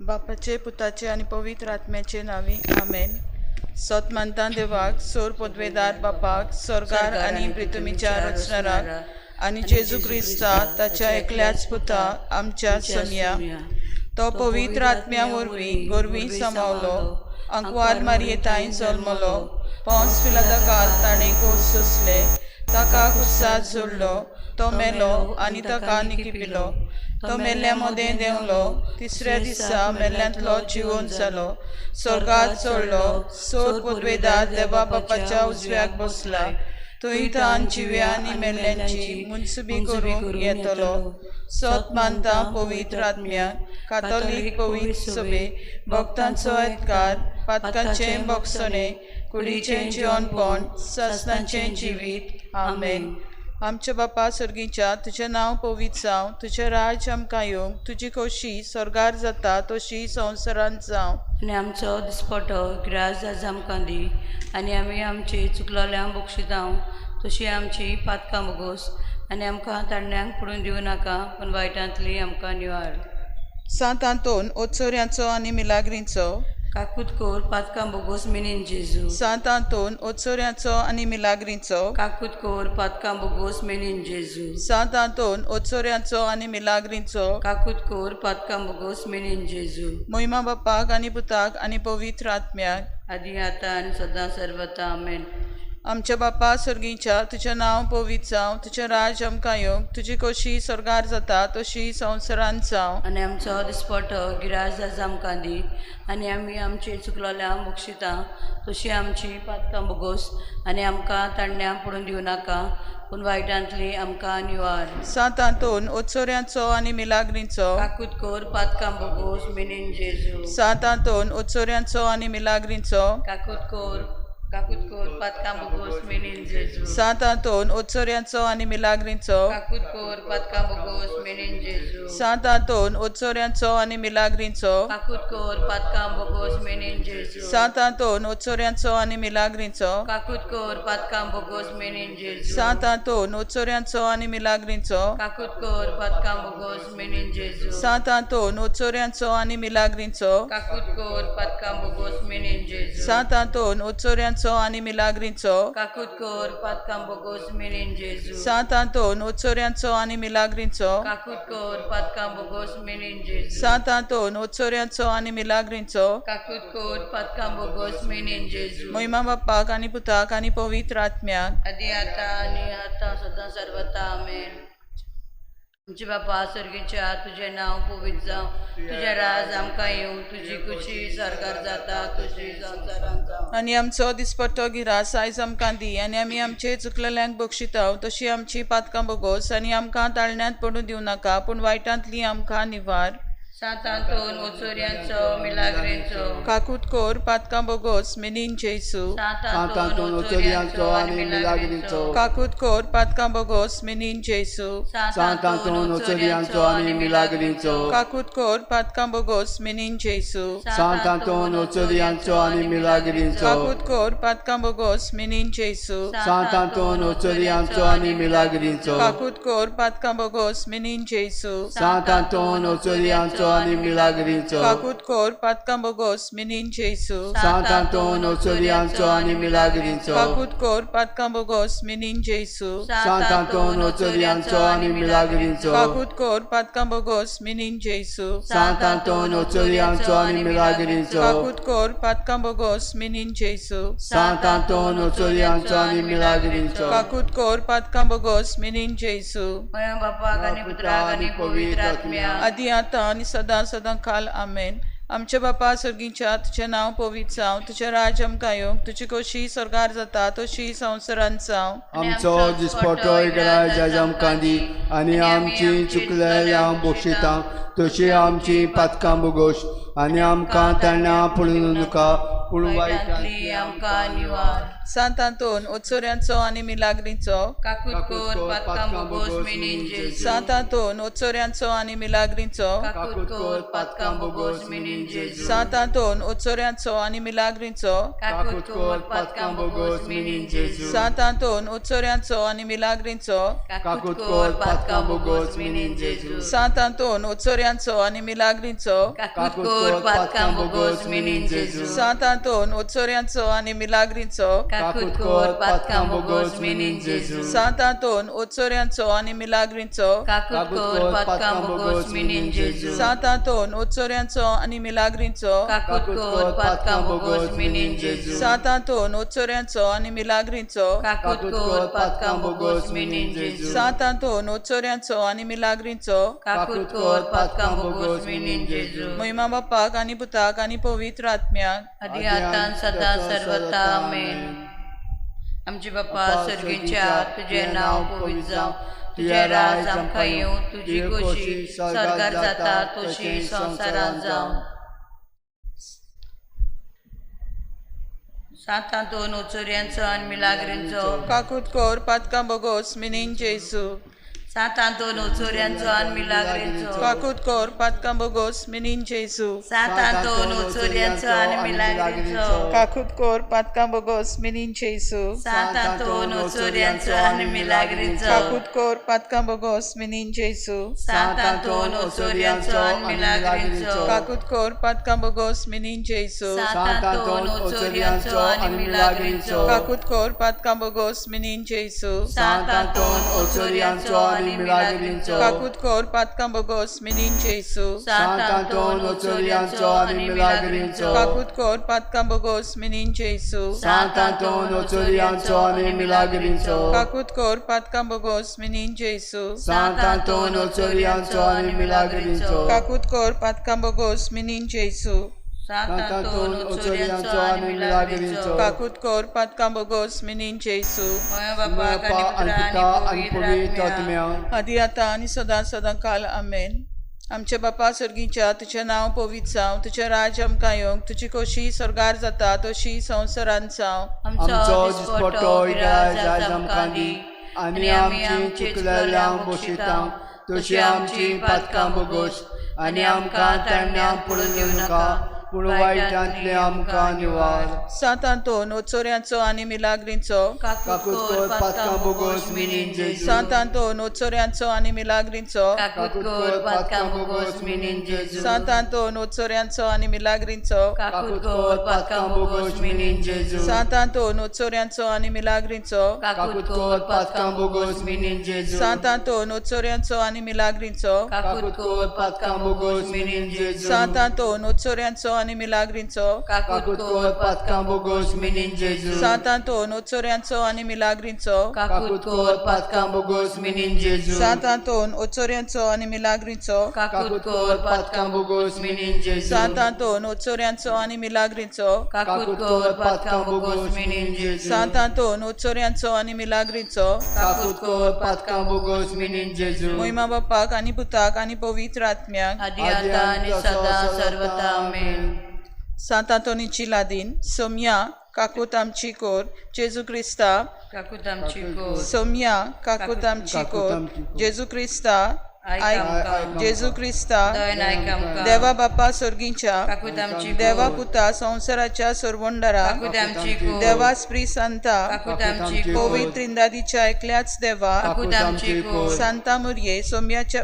बापाचे, पुताचे आनी पवित्र आत्म्याचे नांवी, आमेन. सोत मानता देवाक, सोर पदवेदार बापाक, स्वर्गार आनी पृथ्वीच्या रचणाराक, आनी जेजू क्रिस्ता ताच्या एकल्याच पुता आमच्या सोमया, तो पवित्र आत्म्या वरवीं गोरवीं समावलो, आंकवार मारयेताय जल्मलो, पोंस पिलाता काल ताणें कोस सोंसले, ताका कुसाद जोडलो, तो मेलो आनी ताका निकिपिलो, तो मेल्ल्या मदें देंवलो, तिसऱ्या दिसा मेल्ल्यांतलो जिवोन जालो, स्वर्गात चडलो, सोर पुर्वेदार देवा बापाच्या उजव्याक बसला, थंय तान जिव्या आनी मेल्ल्यांची मुनसुबी करूंक येतलो. सत मानता पवित्र आत्म्याक, कातोलीक पवित्र सभे, भक्तांचो एतकार, पातकांचें भोगसणें, कुडीचें जिवनपण, सासणाचें जिवीत. आमेन. आमच्या बापा सर्गीच्या, तुजें नांव पवित्र जावं, तुजें राज्य आमकां येवं, तुजी खोशी स्वर्गार जाता तशी संवसारांत जावं. आनी आमचो दिसपटो ग्रास आज आमकां दी आनी आमी आमची चुकलोल्यांक बक्षितांव तशी आमची पातकां बोगोस आनी आमकां तांड्यांक पडून दिवं नाका पूण वायटांतली आमकां निवार. सांत आंतोन ओचोऱ्यांचो आनी मिलाग्रींचो, काकूत कोर पातकां बोगोस मिनीन जेजू. सांत आंतोन ओचोऱ्यांचो आनी मिलाग्रींचो, काकूत कोर पातकां बोगोस मिनीन जेजू. सांत आंतोन ओचोऱ्यांचो आनी मिलाग्रींचो, काकूत कोर पातकां बोगोस मिनीन जेजू. मोहिमा बापाक आनी पुताक आनी पवित्र आत्म्याक, आदी आतां आनी सदां सर्वता. आमेन. आमच्या बापा सर्गीच्या, तुजें नांव पवित्र जावं, तुजें राज्य आमकां येवं, तुजी खोशी स्वर्गार जाता तशी संवसारांत जावं. आनी आमचो दिसपटो गिरास आज आमकां दी आनी आमी आमची चुकलोल्यांक बक्षितां तशी आमची पातकां बोगोस आनी आमकां तांड्यांक पडून दिवं नाका पूण वायटांतली आमकां निवार. सांत आंतोन ओचोऱ्यांचो आनी मिलाग्रींचो, काकूत कोर पातकां बोगोस मिनीन जेजू. सांत आंतोन ओचोऱ्यांचो आनी मिलाग्रींचो, काकूत कोर, काकूत कोर पातकां बोगोस मिनीन जेजू. सांत आंतोन ओचोऱ्यांचो आनी मिलाग्रींचो, काकूत कोर पातकां बोगोस मिनीन जेजू. सांत आंतोन ओचोऱ्यांचो आनी मिलाग्रींचो, काकूत कोर पातकां बोगोस मिनीन जेजू. सांत आंतोन ओचोऱ्यांचो आनी मिलाग्रींचो, काकूत कोर पातकां बोगोस मिनीन जेजू. सांत आंतोन ओचोऱ्यांचो आनी मिलाग्रींचो, काकूत कोर पातकां बोगोस मिनीन जेजू. सांत आंतोन ओचोऱ्यांचो आनी मिलाग्रींचो, काकूत कोर पातकां बोगोस मिनीन जेजू. सांत आंतोन ओचोऱ्यांचो आनी मिलाग्रींचो, काकूत कोर पातकां बोगोस मिनीन जेजू. सांत आंतोन ओचोऱ्यांचो आनी मिलाग्रींचो, काकूत कोर पातकां बोगोस मिनीन जेजू. सांत आंतोन ओचोऱ्यांचो आनी मिलाग्रींचो, काकूत कोर पातकां बोगोस मिनीन जेजू. मोहिमा बापाक आनी पुताक आनी पवित्र आत्म्याक, आदी आतां आनी आतां सदां सर्वता. आमेन. आमचे बापा सर्गीच्या, तुजें नांव पवित्र जावं, तुजें राज आमकां येवं, तुजी खुशी सरकार जाता तुजी संवसारांत जावं. आनी आमचो दिसपट्टो गिरास आयज आमकां दी आनी आमी आमचे चुकलेल्यांक बक्षिताव तशी आमची पातकां बोगोस आनी आमकां ताळण्यांत पडूं दिवं नाका पूण वायटांतली आमकां निवार. सांत आंतोन ओचोऱ्यांचो मिलाग्रेंचो, काकूत कोर पातकां बोगोस मिनीन जेसू. सांत आंतोन ओचोऱ्यांचो आनी मिलाग्रींचो, काकूत कोर पातकां बोगोस मिनीन जेसू. सांत आंतोन ओचोऱ्यांचो आनी मिलाग्रींचो, काकूत कोर पातकां बोगोस मिनीन जेसू. सांत आंतोन ओचोऱ्यांचो आनी मिलाग्रींचो, काकूत कोर पातकां बोगोस मिनीन जेसू. सांत आंतोन ओचोऱ्यांचो आनी मिलाग्रींचो, काकूत कोर पातकां बोगोस मिनीन जेसू. सांत आंतोन ओचोऱ्यांचो आनी मिलाग्रींचो, काकूत कोर पातकां बोगोस मिनीन जेसू. सांत आंतोन ओचोऱ्यांचो आनी मिलाग्रींचो, काकूत कोर पातकां बोगोस मिनीन जेसू. सांत आंतोन ओचोऱ्यांचो आनी मिलाग्रींचो, काकूत कोर पातकां बोगोस मिनीन जेसू. सांत आंतोन ओचोऱ्यांचो आनी मिलाग्रींचो, काकूत कोर पातकां बोगोस मिनीन जेसू. सांत आंतोन ओचोऱ्यांचो आनी मिलाग्रींचो, काकूत कोर पातकां बोगोस मिनीन जेसू. बापाक आनी पुत्राक आनी पवित्र आत्म्याक, आदी आतां आनी सदां सदां काल. आमेन. आमच्या बापा सर्गीच्या, तुजें नांव पवित्र जावं, तुजें राज्य आमकां येवं, तुजी खोशी स्वर्गार जाता तशी संवसारांत जावं. आमचो दिसपटो गिराज आज आमकां दी आनी आमची चुकलेल्यांक बक्षितां तशी आमची पातकां बोगोश आनी आमकां तांड्यां पडून नाका पूण वायटांतली आमकां निवार. सांत आंतोन ओचोऱ्यांचो आनी मिलाग्रीचो. काकूत कोर पातकां बोगोस मिनीन जेजू. सांत आंतोन ओचोऱ्यांचो आनी मिलाग्रीचो. काकूत कोर पातकां बोगोस मिनीन जेजू. सांत आंतोन ओचोऱ्यांचो आनी मिलाग्रीचो. काकूत कोर पातकां बोगोस मिनीन जेजू. सांत आंतोन ओचोऱ्यांचो आनी मिलाग्रीचो. काकूत कोर पातकां बोगोस मिनीन जेजू. सांत आंतोन ओचोऱ्यांचो आनी मिलाग्रीचो. काकूत कोर पातकां बोगोस मिनीन जेजू. सांत आंतोन ओचोऱ्यांचो आनी मिलाग्रीचो. काकूत कोर पातकां बोगोस मिनीन जेजू. सांत आंतोन ओचोऱ्यांचो आनी मिलाग्रीचो. काकूत कोर पातकां बोगोस मिनीन जेजू. सांत आंतोन ओचोऱ्यांचो आनी मिलाग्रीचो. काकूत कोर पातकां बोगोस मिनीन जेजू. सांत आंतोन ओचोऱ्यांचो आनी मिलाग्रीचो. काकूत कोर पातकां बोगोस मिनीन जेजू. सांत आंतोन ओचोऱ्यांचो आनी मिलाग्रीचो. काकूत कोर पातकां बोगोस मिनीन जेजू. महिमा बापाक आनी पुताक आनी पवित्र आत्म्याक. आदी आतां सदां सर्वता आमेन. आमचे बापा सर्गीच्या, तुजें नांव पवित्र जावं, तुजें राज आमकां येवं, तुजी खोशी स्वर्गार जाता तशी संवसारांत जावं. सांत आंतोन ओचोऱ्यांचो आनी मिलाग्रींचो. काकूत कोर पातकां बोगोस मिनीन जेजू. सांत आंतोन ओचोऱ्यांचो आनी मिलाग्रींचो. काकूत कोर पातकां बोगोस मिनीन जेजू. सांत आंतोन ओचोऱ्यांचो आनी मिलाग्रींचो. काकूत कोर पातकां बोगोस मिनीन जेजू. सांत आंतोन ओचोऱ्यांचो आनी मिलाग्रींचो. काकूत कोर पातकां बोगोस मिनीन जेजू. सांत आंतोन ओचोऱ्यांचो आनी मिलाग्रींचो. काकूत कोर पातकां बोगोस मिनीन जेजू. सांत आंतोन ओचोऱ्यांचो आनी मिलाग्रींचो. काकूत कोर पातकां बोगोस मिनीन जेजू. सांत आंतोन ओचोऱ्यांचो आनी मिलाग्रींचो. काकूत कोर पातकां बोगोस मिनीन जेजू. सांत आंतोन ओचोऱ्यांचो आनी मिलाग्रींचो. काकूत कोर पातकां बोगोस मिनीन जेजू. सांत आंतोन ओचोऱ्यांचो आनी मिलाग्रीचो. काकूत कोर पातकां बोगोस मिनीन जेजू. सांत आंतोन ओचोऱ्यांचो आनी मिलाग्रीचो. काकूत कोर पातकां बोगोस मिनीन जेजू. सांत आंतोन ओचोऱ्यांचो आनी मिलाग्रींचो. काकूत कोर पातकां बोगोस मिनीन जेजू. मोया बापाक आनी पिता आनी पुता पवित्र आनी पवित्र आत्म्या. आदी आतां आनी सदां सदां काल आमेन. आमच्या बापा सर्गीच्या, तुजें नांव पवित्र जावं, तुजें राज्य आमकां येवंक, तुजी खोशी स्वर्गार जाता तशी संवसारांत जावं. आमचो दिसपट्टो इराज आयज आमकां दी, आनी आमची चुकलेल्यांक बसयता तशी आमची पातकां बोगोस, आनी आमकां तांण्या पडून घेवं नाका, पूण वायटांतले आमकां निवार. सांत आंतोन ओचोऱ्यांचो आनी मिलाग्रींचो. काकूत कोर पातकां बोगोस मिनीन जेजू. सांत आंतोन ओचोऱ्यांचो आनी मिलाग्रींचो. काकूत कोर पातकां बोगोस मिनीन जेजू. सांत आंतोन ओचोऱ्यांचो आनी मिलाग्रींचो. काकूत कोर पातकां बोगोस मिनीन जेजू. सांत आंतोन ओचोऱ्यांचो आनी मिलाग्रींचो. काकूत कोर पातकां बोगोस मिनीन जेजू. सांत आंतोन ओचोऱ्यांचो आनी मिलाग्रींचो. काकूत कोर पातकां बोगोस मिनीन जेजू. सांत आंतोन ओचोऱ्यांचो आनी मिलाग्रींचो. काकूत कोर पातकां बोगोस मिनीन जेजू. सांत आंतोन ओचोऱ्यांचो आनी मिलाग्रींचो. काकूत कोर पातकां बोगोस मिनीन जेजू. सांत आंतोन ओचोऱ्यांचो आनी मिलाग्रींचो. काकूत कोर पातकां बोगोस मिनीन जेजू. सांत आंतोन ओचोऱ्यांचो आनी मिलाग्रींचो. काकूत कोर पातकां बोगोस मिनीन जेजू. सांत आंतोन ओचोऱ्यांचो आनी मिलाग्रींचो. काकूत कोर पातकां बोगोस मिनीन जेजू. मोहिमा बापाक आनी पुताक आनी पवित्र आत्म्याक. आदी आतां आनी सदां सर्वता आमेन. सांत आंतोनीची लादीन. सोमया काकूत आमची कोर जेजू क्रिस्ता. काकूत आमची कोर. सोमया काकूत आमची कोर जेजू क्रिस्ता. आयक आमकां. जेजू क्रिस्ता. दयन आयक आमकां. देवा बापा सर्गीच्या, काकूत आमची देवा कोर. पुता संवसाराच्या सोरवंडरा, काकूत आमची कोर. देवा स्त्री संता, काकूत आमची कोर. पवित्र इंदादीच्या एकल्याच देवा, काकूत आमची कोर. सांता मुरये सोम्याच्या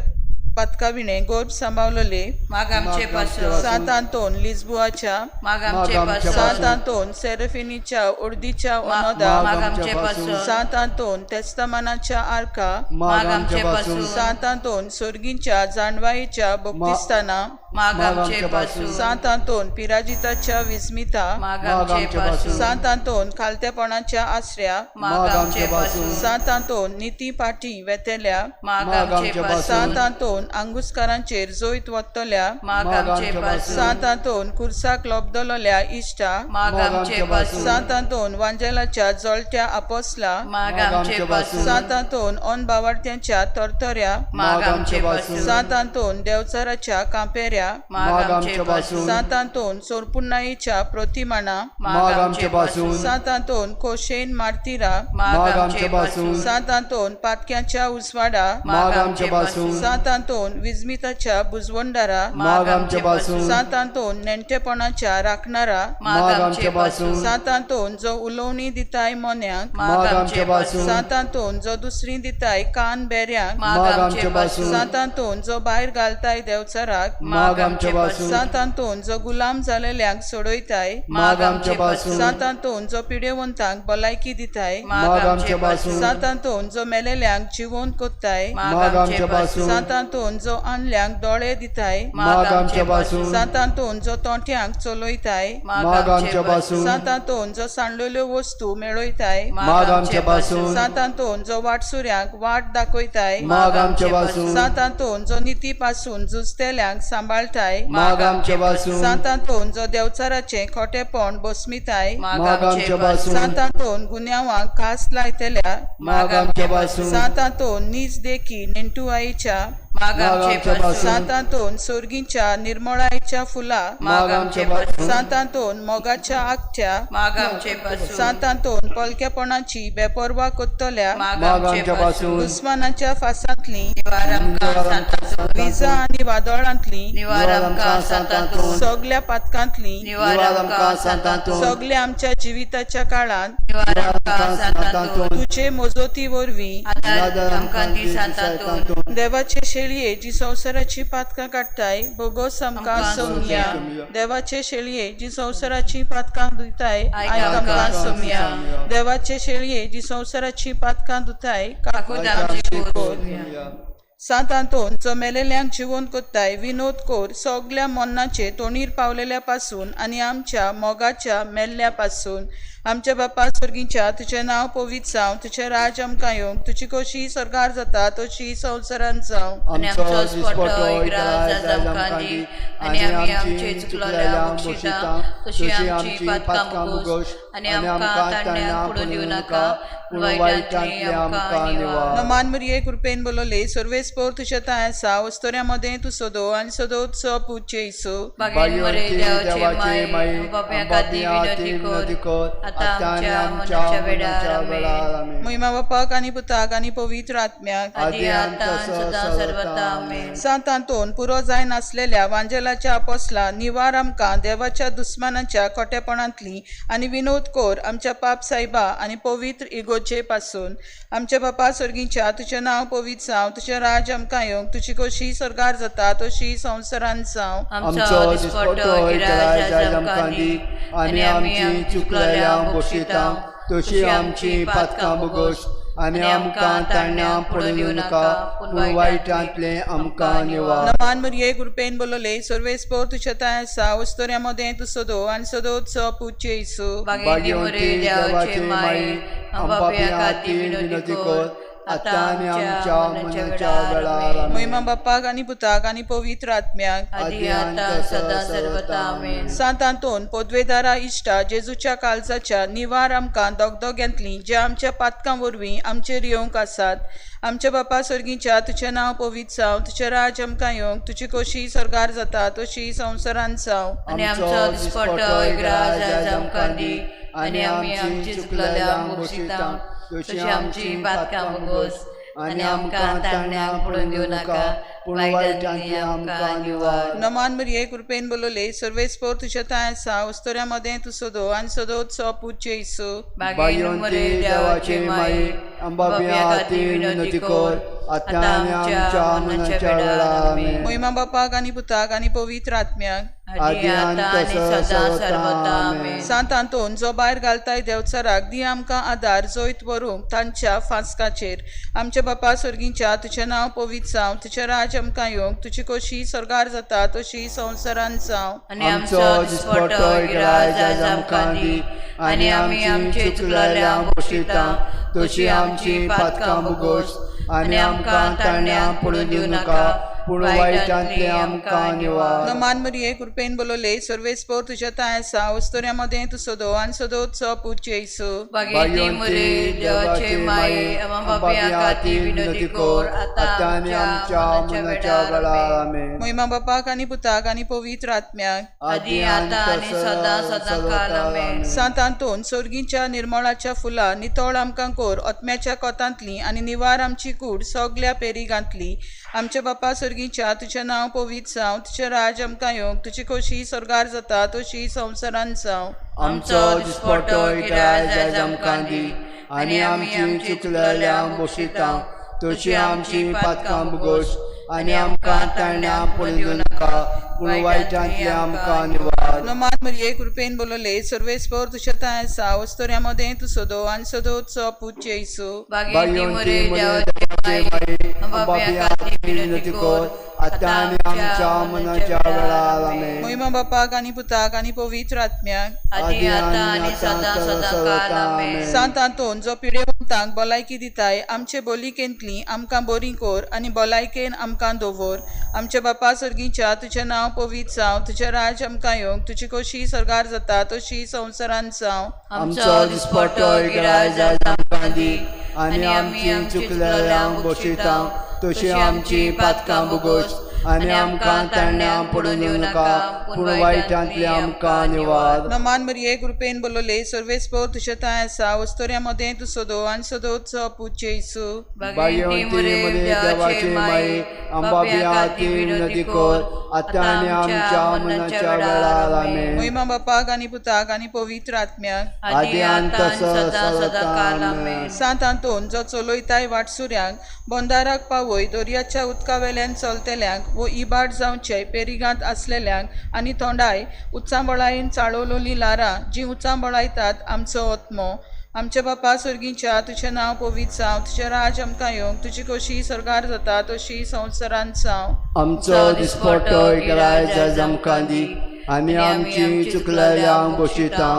पातकाविणे गोर्भ सांबावलेले, माग आमचे पासून. सांत आंतोन लिस्बुआच्या, माग आमचे पासून. सांत आंतोन सेरेफिनीच्या उर्दीच्या ओनोदा, माग आमचे पासून. सांत आंतोन तेस्तामानाच्या आर्का, माग आमचे पासून. सांत आंतोन सोर्गींच्या जाणवायेच्या बोक्तिस्ताना, माग आमचे पासून. सांत आंतोन पिराजिताच्या विस्मिता, माग आमचे पासून. सांत आंतोन खालतेपणाच्या आसऱ्या, माग आमचे पासून. सांत आंतोन निती पाठी वेतेल्या, माग आमचे पासून. सांत आंतोन आंगुस्कारांचेर जोयत वत्तल्या, माग आमचे पासून. सांत आंतोन कुर्साक लोबदलोल्या इश्टा, माग आमचे पासून. सांत आंतोन वांजेलाच्या जळट्या आपोसला, माग आमचे पासून. सांत आंतोन ऑन बावाडत्यांच्या तरतऱ्या, माग आमचे पासून. सांत आंतोन देवचाराच्या कांपेऱ्या. सोयऱ्या, माग आमचे पासून. सांत आंतोन सोरपुण्णाईच्या प्रतिमाणा, माग आमचे पासून. सांत आंतोन खोशेन मार्तिरा, माग आमचे पासून. सांत आंतोन पातक्याच्या उजवाडा, माग आमचे पासून. सांत आंतोन विजमिताच्या बुजवंडारा, माग आमचे पासून. सांत आंतोन नेणटेपणाच्या राखणारा, माग आमचे पासून. सांत आंतोन जो उलोवणी दिताय मोन्याक, माग आमचे पासून. सांत आंतोन जो दुसरी दिताय कान बेऱ्यांक, माग आमचे पासून. सांत आंतोन जो भायर घालताय देवचाराक, माग आमचे पासून. सांत आंतोन जो गुलाम जालेल्यांक सोडयताय, माग आमचे पासून. सांत आंतोन जो पिडेवंतांक भलायकी दिताय, माग आमचे पासून. सांत आंतोन जो मेलेल्यांक जिवोवन कोत्ताय, माग आमचे पासून. सांत आंतोन जो आणल्यांक दोळे दिताय, माग आमचे पासून. सांत आंतोन जो तोंट्यांक चलयताय, माग आमचे पासून. सांत आंतोन जो सांडलेल्यो वस्तू मेळयताय, माग आमचे पासून. सांत आंतोन जो वाटसुऱ्यांक वाट दाखयताय, माग आमचे पासून. सांत आंतोन जो निती पासून झुजतेल्यांक सांबाळटाय, माग आमचे पासून. सांत आंतोन जो देवचाराचें खोटेपण बसमिताय, माग आमचे पासून. सांत आंतोन गुन्यांवांक खास लायतल्या, माग आमचे पासून. सांत आंतोन नीज देखी नेणटुआईच्या, माग आमचे पासून. सांत आंतोन सोर्गीच्या निर्मळायच्या फुला, माग आमचे पासून. सांत आंतोन मोगाच्या आगट्या, माग आमचे पासून. सांत आंतोन पोलकेपणाची बेपर्वा कोत्तल्या, माग माग आमचे आमचे पासून. पासून. दुस्मानाच्या फासांतली, निवार आमकां सांतातून. विजा आनी वादळांतली, निवार आमकां सांतातून. सगल्या पातकांतली, निवार आमकां सांतातून. सगल्या आमच्या जिविताच्या काळांत निवार आमकां सांतातून. तुजे मोजोती वरवीं आदार आमकां दी सांतातून. देवाचे शेळये जी संवसाराची पातकां काडटाय, भोगोस आमकां आमकां सोमया. सोमया. देवाचे शेळये जी संवसाराची पातकां धुताय, आयक आयक आमकां आमकां सोमया. सोमया. देवाचे शेळये जी संवसाराची पातकां धुताय, काकूत आमची कोर. सांत आंतोन जो मेलेल्यांक जिवोवन कोत्ताय, विनोद कोर सगल्या मन्नाचे तोंडीर पावलेल्या पासून आनी आमच्या मोगाच्या मेल्ल्या पासून. आमच्या बापा स्वर्गीच्या, तुजें नांव पवित्र जावं, तुजें राज आमकां येवंक, तुजी कशी स्वर्गार जाता तशी संवसारांत जावं. आनी आमचो आमचो दिसपटो दिसपटो इकराज इकराज आमकां दी आनी आमी आमची चुकलेल्या बशिता तशी आमची पातकां भोगोश आनी आमकां तांड्या पुडून दिवं नाका, पूण वायटांतले आमकां निवार. नमान मरिये कृपेन बोलवले, सर्वेस्पोर तुज्या तांय आसा, वस्तोऱ्या मदें तूं सदो आनी सदोच पूत जेसू. बागेन मरे बागेवंती देवाचे देवाचे माई, माई, बाप्या खातीर आमच्या विनंती विनंती कर, कर, आतां आतां आनी आमच्या आमच्या मरणाच्या वेळार. मरणाच्या आमेन. वेळार. आमेन. महिमा बापाक आनी पुताक आनी पवित्र आत्म्याक, आदी आतां सदां सर्वता. आमेन. सांत आंतोन पुरो जायनासलेल्या वांजेलाच्या आपोसला, निवार आमकां देवाच्या दुस्मानाच्या खोटेपणांतली आनी विनोद कोर आमच्या पाप सायबा आनी पवित्र इगोजे पासून. आमच्या बापा स्वर्गीच्या, तुजें नांव पवित्र जावं, तुजें राज आमकां येवंक, तुजी कशी स्वर्गार जाता तशी संवसारांत जावं. आमचो दिसपटो इकराज आमकां दी आनी आमची चुकलेल्या बशिता तशी आमची पातकां भोगोश आनी आमकां तांड्या पडून दिवं नाका, पूण वायटांतले आमकां निवार. नमान मरिये कृपेन बोलवले, सर्वेस्पोर तुज्या तांय आसा, वस्तोऱ्या मदें तूं सदो आनी सदोच पूत जेसू. बागेन मरे बागेवंती देवाचे देवाचे माई, माई, बाप्या आमच्या खातीर विनंती विनंती कर, कर, आतां आनी आमच्या मरणाच्या वेळार. आमेन. महिमा बापाक आनी पुताक आनी पवित्र आत्म्याक, आदी आतां सदां सर्वता. आमेन. सांत आंतोन पोदवेदारा इश्टा जेजूच्या काळजाच्या, निवार आमकां दोगदोग्यांतलीं ज्या आमच्या पातकां वरवीं आमचेर येवंक आसात. आमच्या बापा स्वर्गीच्या, तुजें नांव पवित्र जावं, तुजें राज आमकां येवंक, तुजी कशी स्वर्गार जाता तशी संवसारांत जावं. आनी आमचो दिसपटो इकराज आमकां दी आनी आमी आमची चुकलेल्या बशिता तशी आमची पातकां भोगोस आनी आमकां तांड्यांक पडून दिवं नाका, पूण वायटांतली वायटांतले आमकां आमकां निवार. निवार. नमान मरिये कृपेन बोलवले, सर्वेस्पोर तुज्या तांय आसा, वस्तोऱ्या मदें तूं सदो आनी सदोच पूत जेसू. बागेन मरे बागेवंती देवाचे देवाचे माई, माई, बाप्या खातीर विनंती विनंती कर, कर, आतां आनी आमच्या मरणाच्या वेळार. आमेन. महिमा बापाक आनी पुताक आनी पवित्र आत्म्याक, आदी आतां आनी सदां सर्वता. आमेन. सांत आंतोन जो भायर घालताय देवचाराक, दी आमकां आदार जैत व्हरूंक तांच्या फांसकाचेर. आमच्या बापा स्वर्गीच्या, तुजें नांव पवित्र जावं, तुजें राज आमकां येवंक, तुजी कशी स्वर्गार जाता तशी संवसारांत जावं. आनी आमचो दिसपटो इकराज आमकां दी आनी आमी आमचे चुकलेल्या बशिता तशी आमची पातकां भोगोश आनी आमकां तांड्या पडून दिवं नाका, पूण वायटांतले आमकां निवार. नमान मरिये कृपेन बोलोले सर्वेस्पोर तुज्या तांय आसा वस्तुऱ्या मदें तूं सदो आनी सदोचो पूत जेसू. बागेती मुरे देवाचे माये आमा पापयां खातीर विनवती कर आतां आनी आमच्या मनाच्या वेळार. आमेन. मोहिमा बापाक आनी पुताक आनी पवित्र आत्म्याक. आदी आतां आनी सदां सदां काल. आमेन. सांत आंतोन सोर्गीच्या निर्मळाच्या फुलां नितळ आमकां कोर ओतम्याच्या कोतांतली आनी निवार आमची कूड सगल्या पेरिगांतली. आमच्या बापा सोर्गीच्या तुजें नांव पवित्र जावं, तुजें राज आमकां येवंक, तुजी खोशी स्वर्गार जाता तशी संवसारान जावं. आमचो दिसपटो इगराज आयज आमकां दी आनी आमची चुकलेल्यांक बसयता तशी आमची पातकां भोगोस आनी आमकां ताण्या पडून दिवं नाका पूण वायटांतले आमकां निवार. नमान मरिये कृपेन बोलोले सर्वेस्पोर तुज्या तांय आसा वस्तुऱ्या मदें तूं सदो आनी सदोचो पूत जेसू. बागेती मुरे बागेवंती देवाचे देवाचे माये माये आमा बापया पापयां खातीर विनवती विनवती कर कर आतां आनी आमच्या मनाच्या वेळार. आमेन. मोहिमा बापाक आनी पुताक आनी पवित्र आत्म्याक. आदी आतां आनी सदां सदां काल. आमेन. सांत आंतोन जो पिडेवंतांक भलायकी दिताय आमचे बोलिकेंतली आमकां बरी कोर आनी भलायकेन आमकां दवर. आमच्या बापा सर्गीच्या तुजें नांव पवित्र जावं, तुजें राज आमकां येवंक, तुजी खोशी स्वर्गार जाता तशी संवसारान जावं. आमचो दिसपटो इगराज आयज आमकां दी आनी आमची चुकलेल्यांक बसयता तशी आमची पातकां भोगोस आनी आमकां ताण्या पडून दिवं नाका पूण वायटांतले आमकां निवार. नमान मरिये कृपेन बोलोले सर्वेस्पोर तुज्या तांय आसा वस्तुऱ्या मदें तूं सदो आनी सदोचो पूत जेसू. बागेती बागेवंती मुरे मुरे देवाचे देवाचे माये माये आंबाबिया आंबाबिया खातीर विनवती विनवती कर कर आतां आनी आमच्या मनाच्या वेळार. आमेन. मोहिमा बापाक आनी पुताक आनी पवित्र आत्म्याक. आदी आतां आनी सदां सदां काल. आमेन. सांत आंतोन जो चलयताय वाटसुऱ्यांक बंदाराक पावय दर्याच्या उदका वेल्यान चलतल्यांक वो इबाड जावचे पेरिगांत आसलेल्यांक आनी थोंडाय उचांबळायेन चाळवलोलीं ल्हारां जीं उचांबळायतात आमचो आत्मो. आमच्या बापा सर्गीच्या तुजें नांव पवित्र जावं, तुजें राज आमकां येवंक, तुजी खोशी स्वर्गार जाता तशी संवसारान जावं. आमचो दिसपटो इगराज आयज आमकां दी आनी आमची चुकलेल्यांक बसयता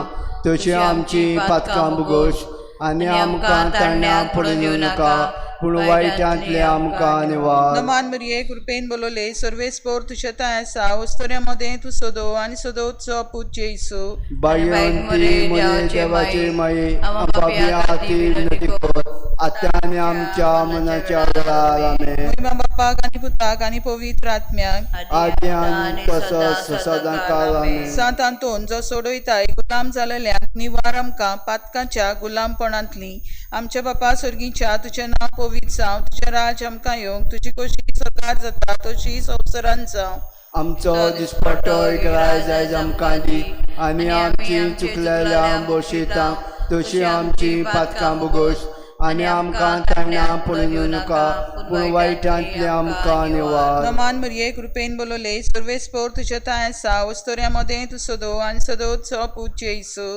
तशी आमची पातकां भोगोस आनी आमकां ताण्या पडून दिवं नाका पूण वायटांतले आमकां निवार. नमान मरिये कृपेन बोलोले सर्वेस्पोर तुज्या तांय आसा वस्तुऱ्या मदें तूं सदो आनी सदोचो पूत जेसू. बागेवंती मुरे देवाचे माये आंबाबिया विनवती कर आतां आनी आमच्या मनाच्या वेळार. आमेन. मोहिमा बापाक आनी पुताक आनी पवित्र आत्म्याक. आदी आनी तसोच सदां काल. आमेन. सांत आंतोन जो सोडयताय गुलाम जालेल्यांक निवार आमकां पातकाच्या गुलामपणांतली. आमच्या बापा सर्गीच्या तुजें नांव पवित्र जावं, तुजें राज आमकां येवंक, तुजी खोशी स्वर्गार जाता तशी संवसारान जावं. आमचो दिसपटो इगराज आयज आमकां दी आनी आमची चुकलेल्यांक बसयता तशी आमची पातकां भोगोस आनी आमकां ताण्या पडून दिवं नाका पूण वायटांतले आमकां निवार. नमान मरिये कृपेन बोलोले सर्वेस्पोर तुज्या तांय आसा वस्तुऱ्या मदें तूं सदो आनी सदोचो पूत जेसू.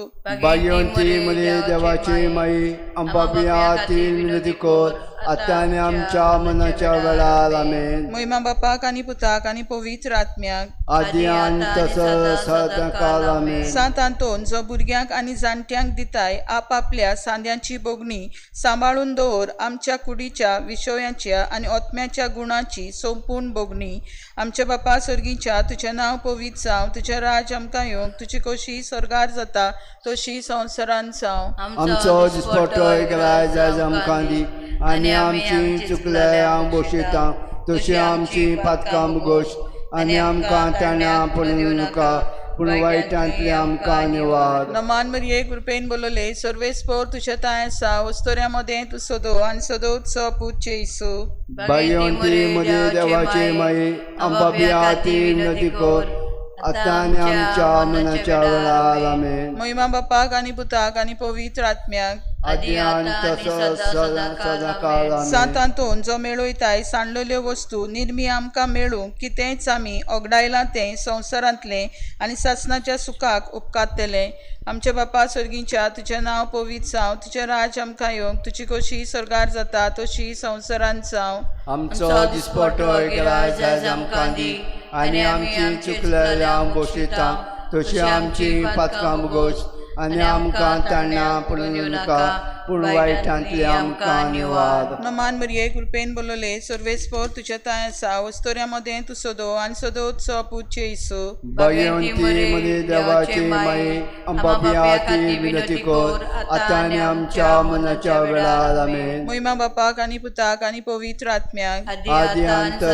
बागेवंती मुरे देवाचे माये आंबाबिया विनवती कर आतां आनी आमच्या मनाच्या वेळार. आमेन. मोहिमा बापाक आनी पुताक आनी पवित्र आत्म्याक. आदी आनी तसोच सदां काल. आमेन. सांत आंतोन जो भुरग्यांक आनी जाणट्यांक दिताय आपापल्या सांद्यांची बोगणी सांबाळून दवर आमच्या कुडीच्या विशयांच्या आनी ओतम्याच्या गुणाची संपूर्ण बोगणी. आमच्या बापा सर्गीच्या तुजें नांव पवित्र जावं, तुजें राज आमकां येवंक, तुजी खोशी स्वर्गार जाता तशी संवसारान जावं. आमचो दिसपटो इगराज आयज आमकां दी आनी आमची चुकलेल्यांक बसयता तशी आमची पातकां भोगोस आनी आमकां ताण्या पडून दिवं नाका पूण वायटांतले आमकां निवार. नमान मरिये कृपेन बोलोले सर्वेस्पोर तुज्या तांय आसा वस्तुऱ्या मदें तूं सदो आनी सदोचो पूत जेसू. बागेवंती मुरे देवाचे माये आंबाबिया विनवती कर आतां आनी आमच्या मनाच्या वेळार. आमेन. मोहिमा बापाक आनी पुताक आनी पवित्र आत्म्याक. आदी आनी तसोच सदां सदां काल. सांत आमेन. आंतोन जो मेळयताय सांडलेल्यो वस्तू निर्मी आमकां मेळूंक कितेंच आमी ओगडायलां तें संवसारांतलें आनी सासणाच्या सुखाक उपकारतलें. आमच्या बापा सर्गीच्या तुजें नांव पवित्र जावं, तुजें राज आमकां येवंक, तुजी खोशी स्वर्गार जाता तशी संवसारान जावं. आमचो दिसपटो इगराज आयज आमकां दी आनी आमची चुकलेल्यांक बसयता तशी आमची पातकां भोगोस आनी आमकां ताण्या पडून दिवं नाका पूण वायटांतली आमकां निवार. नमान मरिये, कृपेन बोलले, सर्वेस्पोर तुज्या ताय आसा, वस्तोऱ्या मदें तूं सदो आनी सदोचो पूत जेसू. भाग्यवंती मरे देवाचे माये, आमकां पापयां खातीर विनंती कर, आतां आनी आमच्या मनाच्या वेळार. आमेन. मोहिमा बापाक आनी पुताक आनी पवित्र आत्म्याक. आदी अंत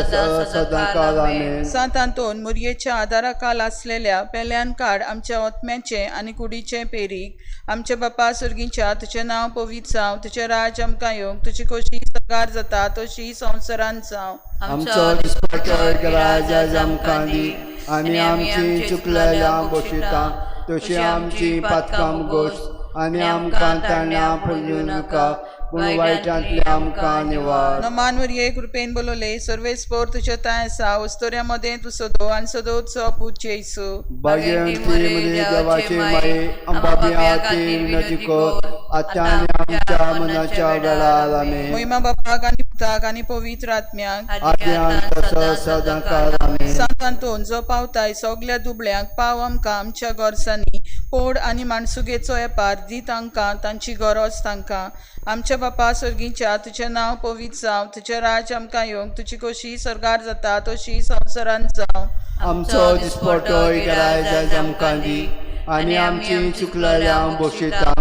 सदां काल. आमेन. सांत आंतोन मुरयेच्या आदाराखाल आसलेल्या पेल्यान काड आमच्या ओतम्याचें आनी कुडीचें पेरीक. आमच्या बापा सर्गीच्या, तुजें नांव पवित्र जावं, तुजें राज्य आमकां येवंक, तुजी खोशी सगार जाता तशी संवसारांत जावं. आमचो दिसपट्टो राज आयज आमकां दी आनी आमची चुकलेल्या बशिता तशी आमची पातकां गोश आनी आमकां ताण्या पडूं नाका, पूण वायटांतली आमकां निवार. नमान मरिये, कृपेन बोलले, सर्वेस्पोर तुज्या ताय आसा, वस्तोऱ्या मदें तूं सदो आनी सदोचो पूत जेसू. भाग्यवंती मरे देवाचे माये, आमकां पापयां खातीर विनंती कर, आतां आनी आमच्या मनाच्या वेळार. आमेन. मोहिमा बापाक आनी पुताक आनी पवित्र आत्म्याक. आदी अंत सदां काल. आमेन. सांत आंतोन जो पावताय सगल्या दुबळ्यांक, पाव आमकां आमच्या गरजांनी, पोड आनी माणसुगेचो येपार दी तांकां तांची गरज तांकां. आमच्या बापा सर्गीच्या, तुजें नांव पवित्र जावं, तुजें राज्य आमकां येवंक, तुजी खोशी सर्गार जाता तशी संवसारांत जावं. आमचो दिसपट्टो राज आयज आमकां दी आनी आमची चुकलेल्या बशिता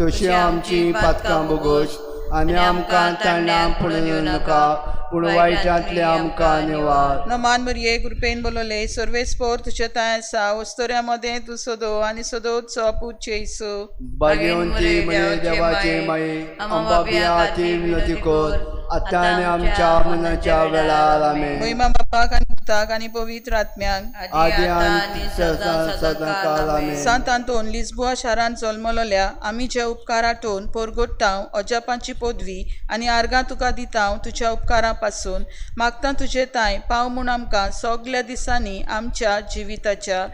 तशी आमची पातकां बोगोश आनी आमकां ताण्या पडूं नाका, पूण वायटांतले आमकां निवार. नमान मरिये, कृपेन बोलले, सर्वेस्पोर तुज्या ताय आसा, वस्तोऱ्या मदें तूं सदो आनी सदोचो पूत जेसू. भाग्यवंती मरे देवाचे माये, आमकां पापयां खातीर विनंती कर, आतां आनी आमच्या मनाच्या वेळार. आमेन. मोहिमा बापाक आनी पुताक आनी पवित्र आत्म्याक. आदी आनी सदां सदां काल. आमेन. सांत आंतोन लिस्बोआ शारांत जल्मलोल्या आमी जे उपकार आठोवन परगोट्टांव अजापांची पदवी आनी आर्गां तुका दितांव तुज्या उपकारां पासून मागता तुजे तांय पाव म्हूण आमकां सगल्या दिसांनी आमच्या जिविताच्या.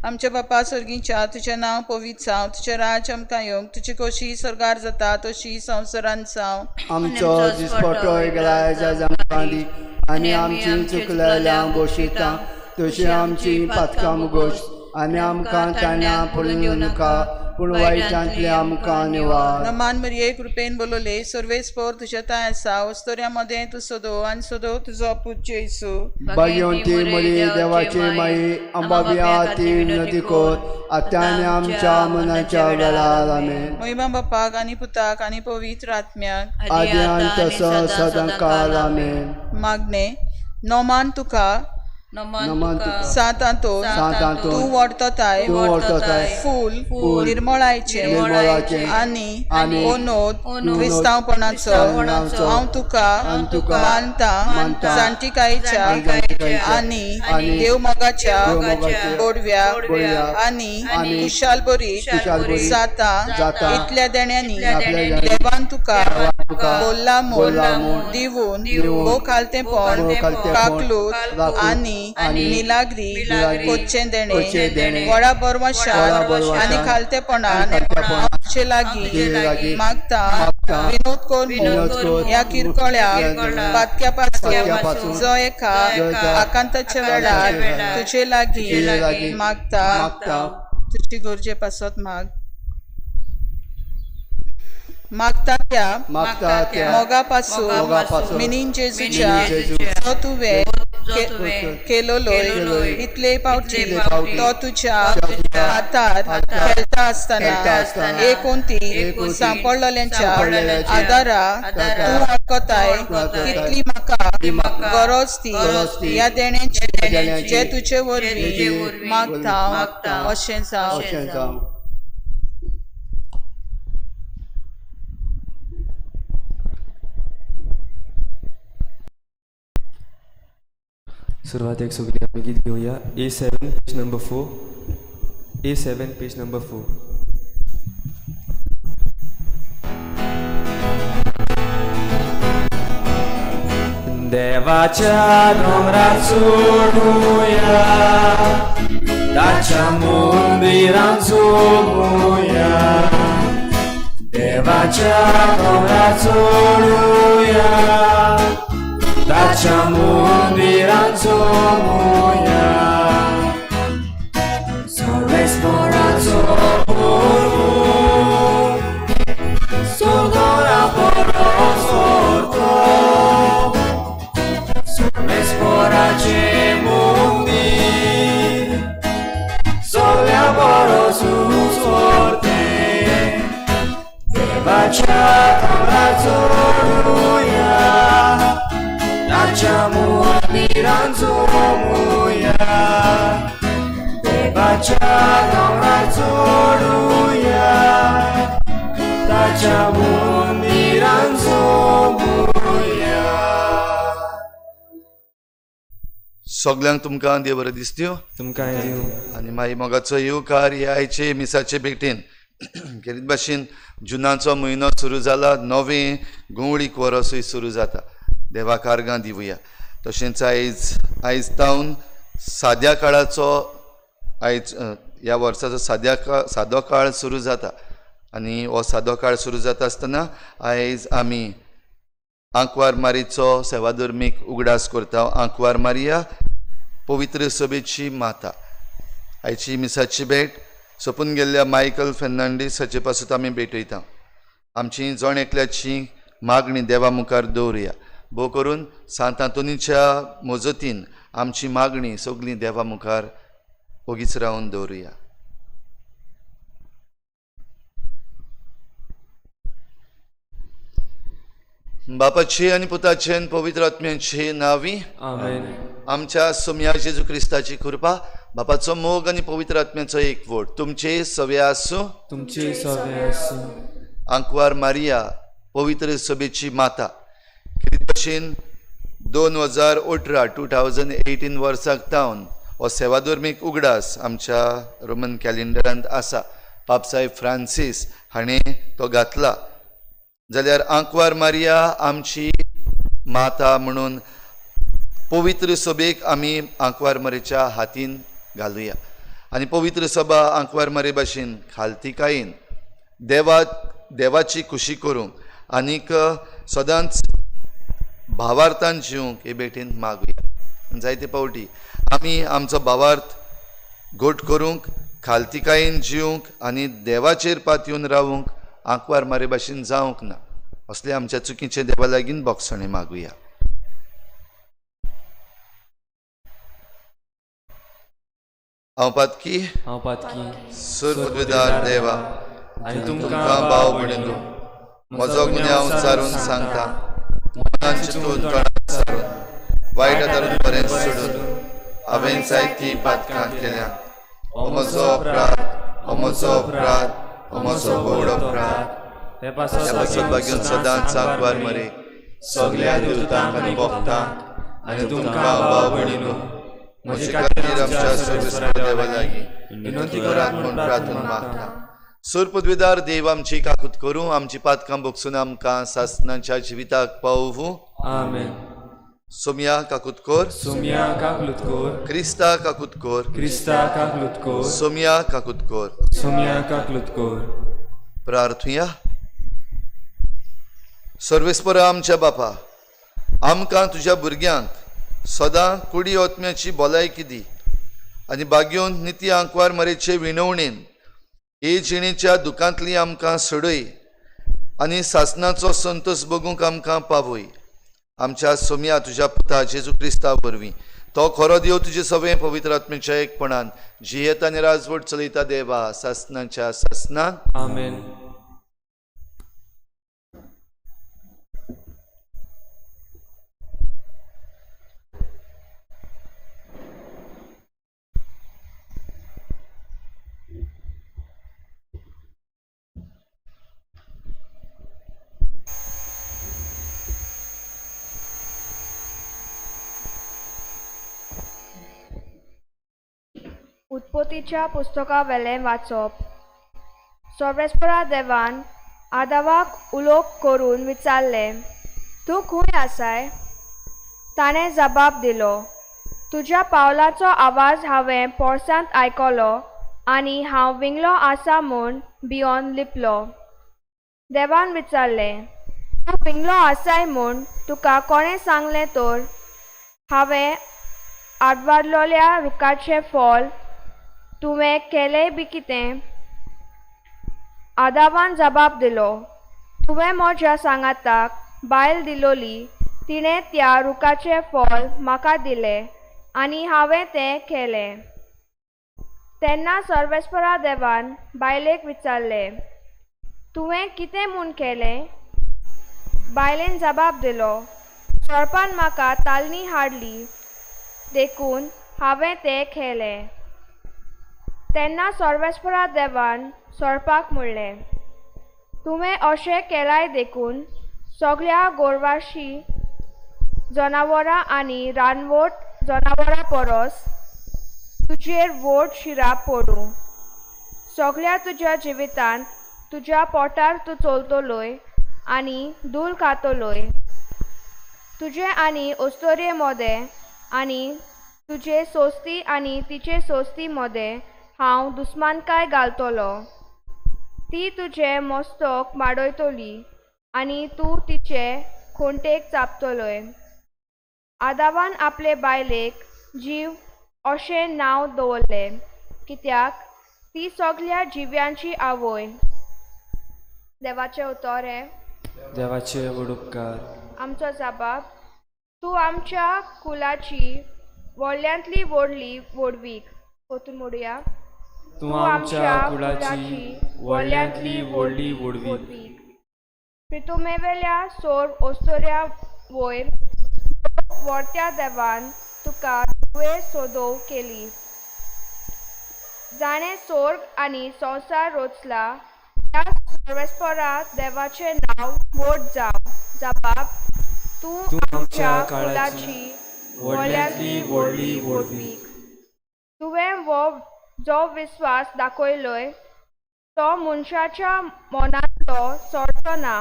आमच्या बापा सर्गीच्या, तुजें नांव पवित्र जावं, तुजें राज्य आमकां येवंक, तुजी खोशी सर्गार जाता तशी संवसारांत जावं. आमचो दिसपट्टो राज आयज आमकां दी आनी आमची चुकलेल्या बशिता तशी आमची पातकां गोश आनी आमकां ताण्या पडूं नाका, पूण वायटांतले आमकां निवार. नमान मरिये, कृपेन बोलले, सर्वेस्पोर तुज्या तांय आसा, वस्तोऱ्या मदें तूं सदो आनी सदो तुजो पूत जेसू. भाग्यवंती मरे देवाचे माये, आमकां पापयां खातीर विनंती कर, आतां आनी आमच्या मनाच्या वेळार. आमेन. मोहिमा बापाक आनी पुताक आनी पवित्र आत्म्याक. आदी अंत सदां काल. आमेन. मागणे. नोमान तुका नमन नमन तुका तुका. सांत आंतोन सांत आंतोन तूं व्हरतताय तूं व्हरतताय फूल फूल निर्मळायचें निर्मळाचें आनी आनी ओनोद ओनोद क्रिस्तांवपणाचो क्रिस्तांवपणाचो हांव तुका हांव तुका मानता मानता जाणटिकायेच्या जाणटिकायेच्या आनी आनी देवमोगाच्या देवमोगाच्या गोडव्या गोडव्या आनी आनी खुशालभरीत खुशालभरीत जाता जाता इतल्या देण्यांनी इतल्या देण्यांनी देवान तुका देवान तुका बोल्ला म्हूण बोल्ला म्हूण दिवून दिवून भोव खालतेंपण भोव खालतेंपण काकलूत काकलूत आनी आनी मिलाग्री मिलाग्री कोच्चें देणें कोच्चें देणें व्हडा बरवशान व्हडा बरवशान आनी खालतेपणान आनी खालतेपणान हांव तुजे लागीं तुजे लागीं मागता मागता विनोद कर विनोद म्हूण कर ह्या किरकोळ्या किरकोळ्या पातक्या पासून पातक्या जो एका जो एका आकांताच्या आकांताच्या वेळार वेळार तुजे लागीं तुजे लागीं मागता मागता. तुजी गरजे पासत माग. मागता त्या मागता त्या मोगा पासून मोगापासून मिनीन जेजूच्या मिनीन जेजूच्या जो तुवें जो तुवें केलोलोय केलोलोय इतले पावटी इतले पावटी तो तुज्या तो तुज्या हातार हातार खेळटा खेळटा आसतना आसतना एकोंती एकोंती सांपडलेल्यांच्या सांपडलेल्यांच्या आदारा आदारा तूं वळखताय वळखताय कितली म्हाका ती म्हाका गरज ती गरज ती ह्या देण्याची ह्या देण्याची जे तुजे जे वरवीं तुजे वरवीं मागता मागता अशें जावं. अशें जावं. सुरवातेक सगळीं आमी गीत घेवया. A7 page number 4. A7 page number 4. देवाच्या दोंगरार चडुया, ताच्या मंदिरान चोमुया. देवाच्या दोंगरार चडुया, ताच्या मंदिरान चोमुया. सर्वेस्पराचो प्रभू, स्वर्गाचो देवाच्या दोंगरार चडुया, ताच्या मंदिरान जमुया. देवाच्या दोंगरार चडुया, ताच्या मंदिरान जमुया. सगल्यांक तुमकां देव बरें दिसत्यो. तुमकां दिवं. आनी मागीर मोगाचो येवकार ह्या आयचे मिसाचे भेटेन. खेरीत भाशेन जुनाचो म्हयनो सुरू जाला, नवें गोंवळीक वरसूय सुरू जाता. देवाक आर्गां दिवया. तशेंच आयज तावन साद्या काळाचो आयज ह्या वर्साचो साद्या काळ सादो काळ सुरू जाता आनी हो सादो काळ सुरू जाता आसतना आयज आमी आंकवार मारीचो सेवाधर्मीक उगडास करता. आंकवार मारिया पवित्र सभेची माता. आयची मिसाची भेट सोंपून गेल्ल्या मायकल फेर्नांडीस हाचे पासून आमी भेटयता. आमची जण एकल्याची मागणी देवा मुखार दवरुया. भोव करून सांत आंतोनीच्या मजतीन आमची मागणी सगळी देवा मुखार ओगीच रावन दवरुया. बापाची आनी पुताचे आनी पवित्र आत्म्याची नावी. आमेन. आमच्या सोमया जेजू क्रिस्ताची कृपा, बापाचो मोग आनी पवित्र आत्म्याचो एकवट तुमचे सवे आसूं. तुमचे सवे आसूं. आंकवार मारिया पवित्र सभेची माता. खेरीत भाशेन 2018 2018 वर्साक तावन हो सेवाधर्मीक उगडास आमच्या रोमन कॅलेंडरांत आसा. पापसाहेब फ्रांसीस हाणें तो घातला. जाल्यार आंकवार मारिया आमची माता म्हणून पवित्र सभेक आमी आंकवार मारेच्या हातीन घालुया आनी पवित्र सभा आंकवार मारे भाशेन खालतिकायेन देवाची खुशी करूंक आनीक सदांच भावार्थान जिवंक हे भेटेन मागुया. जायते फावटी आमी आमचो भावार्थ घट करूंक, खालतिकायेन जिवंक आनी देवाचेर पातयेवन रावूंक आंकवार मारे भाशेन जावंक ना. असले आमच्या चुकीचे देवा लागीं बोगसणें मागुया. हांव पातकी. हांव पातकी. सर पदवेदार देवा, आनी तुमकां भाव भयणींनो, म्हजो गुन्यांव सारून सांगता. मनान चिंतून, तोंडान सारून, वायट आदारून बरें सोडून हांवें जायतीं पातकां केल्या. हो म्हजो अपराध, हो म्हजो अपराध, हो म्हजो व्हड अपराध. हे ह्या पासत भाग्यून सदांच आंकवार मरे, सगल्या देवतांक आनी भक्तांक आनी तुमकां भाव भयणींनो, म्हजे खातीर आमच्या सर्वेस्पर देवा लागीं विनंती करात म्हूण प्रार्थना मागता. सोर पदवेदार देव आमची काकूत करूं, आमची पातकां बोगसून आमकां सासनाच्या जिविताक पावोवूं. आमेन. सोमया काकूत कर. सोमया काकलूत कोर. क्रिस्ता काकूत कर. क्रिस्ता काकलूत कोर. सोमया काकूत कर. सोमया काकलूत कोर. प्रार्थुया. सर्वेस्परा आमच्या बापा, आमकां तुज्या भुरग्यांक सदां कुडी ओतम्याची भलायकी दी आनी बागयोन निती आंकवार मरेचे विणवणेन हे जिणेच्या दुखांतली आमकां सोडय आनी सासनाचो संतोश बगूंक आमकां पावय. आमच्या सोमया तुज्या पुता जेजू क्रिस्ता वरवीं, तो खरो देव तुजे सगळें पवित्र आत्म्याच्या एकपणान जियेता आनी राजवट चलयता देवा सासनाच्या सासनान. आमेन. उत्पत्तीच्या पुस्तकावेलें वाचप. सर्वेस्परा देवान आदावाक उलोक करून विचारलें, तूं खंय आसाय? ताणें जबाब दिलो, तुज्या पावलाचो आवाज हांवें पोरसांत आयकलो आनी हांव विंगलो आसा म्हूण भियोन लिपलो. देवान विचारलें, तूं विंगलो आसाय म्हूण तुका कोणें सांगलें तर? हांवें आडवारलोल्या रुखाचें फळ तुवें केलें बी कितें? आदावान जबाब दिलो, तुवें म्हज्या सांगाताक बायल दिलोली, तिणें त्या रुखाचें फळ म्हाका दिलें आनी हांवें तें केलें. तेन्ना सर्वेस्परा देवान बायलेक विचारलें, तुवें कितें म्हूण केलें? बायलेन जबाब दिलो, सोरपान म्हाका तालणी हाडली देखून हांवें तें खेलें. तेन्ना सर्वेस्परा देवान सोरपाक म्हणलें, तुवें अशें केलाय देखून सगळ्या गोरवाशी जनावरां आनी रानवट जनावरां परस तुजेर व्हड शिराप पडूं. सगळ्या तुज्या जिवितांत तुज्या पोटार तूं चलतलोय आनी धूल खातलोय. तुजे आनी अस्तोरे मोदें आनी तुजे सोस्ती आनी तिचे सोस्ती मोदें हांव दुस्मानकाय घालतलो. ती तुजें मस्तक माडयतली आनी तूं तिचे खोंटेक चापतलोय. आदावान आपले बायलेक जीव अशें नांव दवरलें कित्याक ती सगल्या जिव्यांची आवय. देवाचें उतर हें. देवाचे व्हड उपकार. आमचो जबाब, तूं आमच्या कुलाची व्हडल्यांतली व्हडली व्हडवीक. परतून म्हणुया. तूं आमच्या कुळाची व्हडल्यांतली व्हडली व्हडवीक. प्रितुमेवेल्या सोर ओस्तोऱ्या वयर व्हरत्या देवान तुका तुवें सोदोव केली. जाणें सोर्ग आनी संवसार रचला त्या सर्वेस्परा देवाचें नांव व्हड जावं. जबाब, तूं आमच्या कुळाची व्हडल्यांतली व्हडली व्हडवीक. तुवें हो जो विस्वास दाखयलोय तो मनशाच्या मनांतलो सोडचो ना,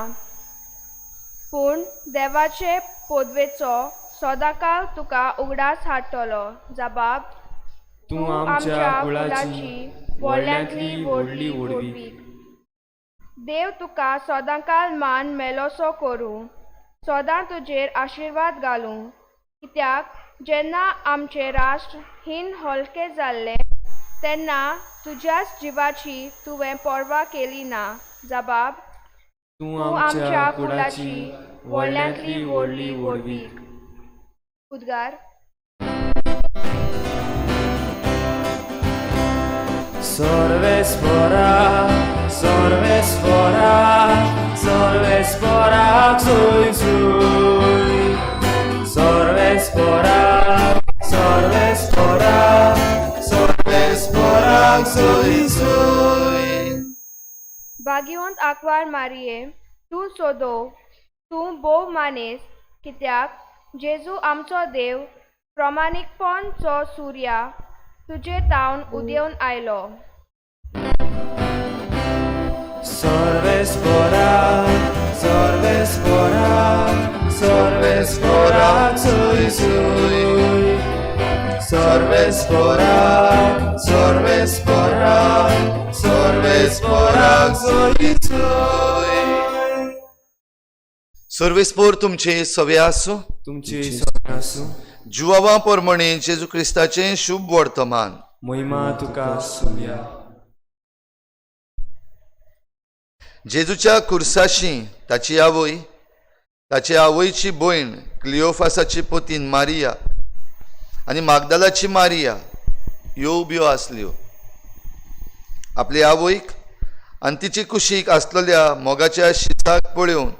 पूण देवाचे पदवेचो सदांकाळ तुका उगडास हाडटलो. जबाब, तूं आमच्या कुळाची व्हडल्यांतली व्हडली व्हडवीक. देव तुका सदांकाळ मान मेलोसो करूं, सदां तुजेर आशिर्वाद घालूं. कित्याक जेन्ना आमचें राष्ट्र हीन हलकें जाल्लें तेन्ना तुज्याच जिवाची तुवें पर्वा केली ना. जबाब, तूं आमच्या कुळाची व्हडल्यांतली व्हडली व्हडवीक. उद्गार. सर्वेस्परा सर्वेस्परा सर्वेस्पराक सोय सोय. सर्वेस्परा सर्वेस्परा सर्वेस्पराक सोय सोय. भाग्यवंत आंकवार मारिये, तूं सोदो, तूं भोव मानेस, कित्याक जेजू आमचो देव प्रमाणीकपणचो सुर्या तुजे तावन उदेवन आयलो. सर्वेस्परा सर्वेस्परा सर्वेस्पराक सोय सोय. सर्वेस्परा सर्वेस्परा सर्वेस्पराक सोय सोय. सर्वेस्पोर तुमचे सवे आसूं. तुमचे सगळें आसूं. जुवावा प्रमाणे जेजू क्रिस्ताचें शुभ वर्तमान. महिमा तुका सुया. जेजूच्या कुर्साशी ताची आवय, ताचे आवयची भयण क्लियोफासाची पतीन मारिया आनी मागदालाची मारिया ह्यो उब्यो आसल्यो. आपले आवयक आनी तिचे कुशीक आसलेल्या मोगाच्या शिसाक पळोवन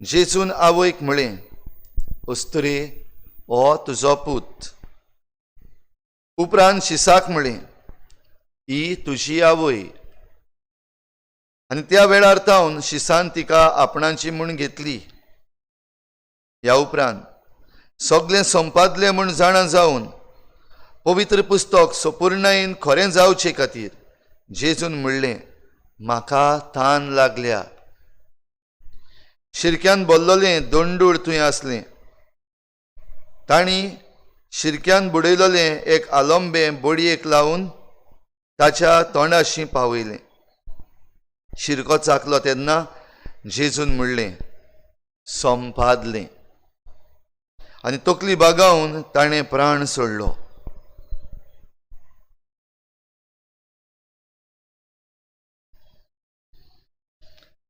जेजून आवयक म्हळें, अस्तुरे, हो तुजो पूत. उपरांत शिसाक म्हळें, ही तुजी आवय. आनी त्या वेळार तावन शिसान तिका आपणाची म्हूण घेतली. ह्या उपरांत सगळें संपादलें म्हूण जाणा जावन पवित्र पुस्तक सपुर्णायेन खरें जावचे खातीर जेजून म्हणलें, म्हाका तान लागल्या. शिरक्यान बोल्लोलें दोंडूळ थंय आसलें. तांणी शिरक्यान बुडयलोलें एक आलोंबें बडयेक लावन ताच्या तोंडाशी पावयलें. शिरको चाकलो तेन्ना जेजून म्हणलें, संपादलें. आनी तकली बागावन ताणें प्राण सोडलो.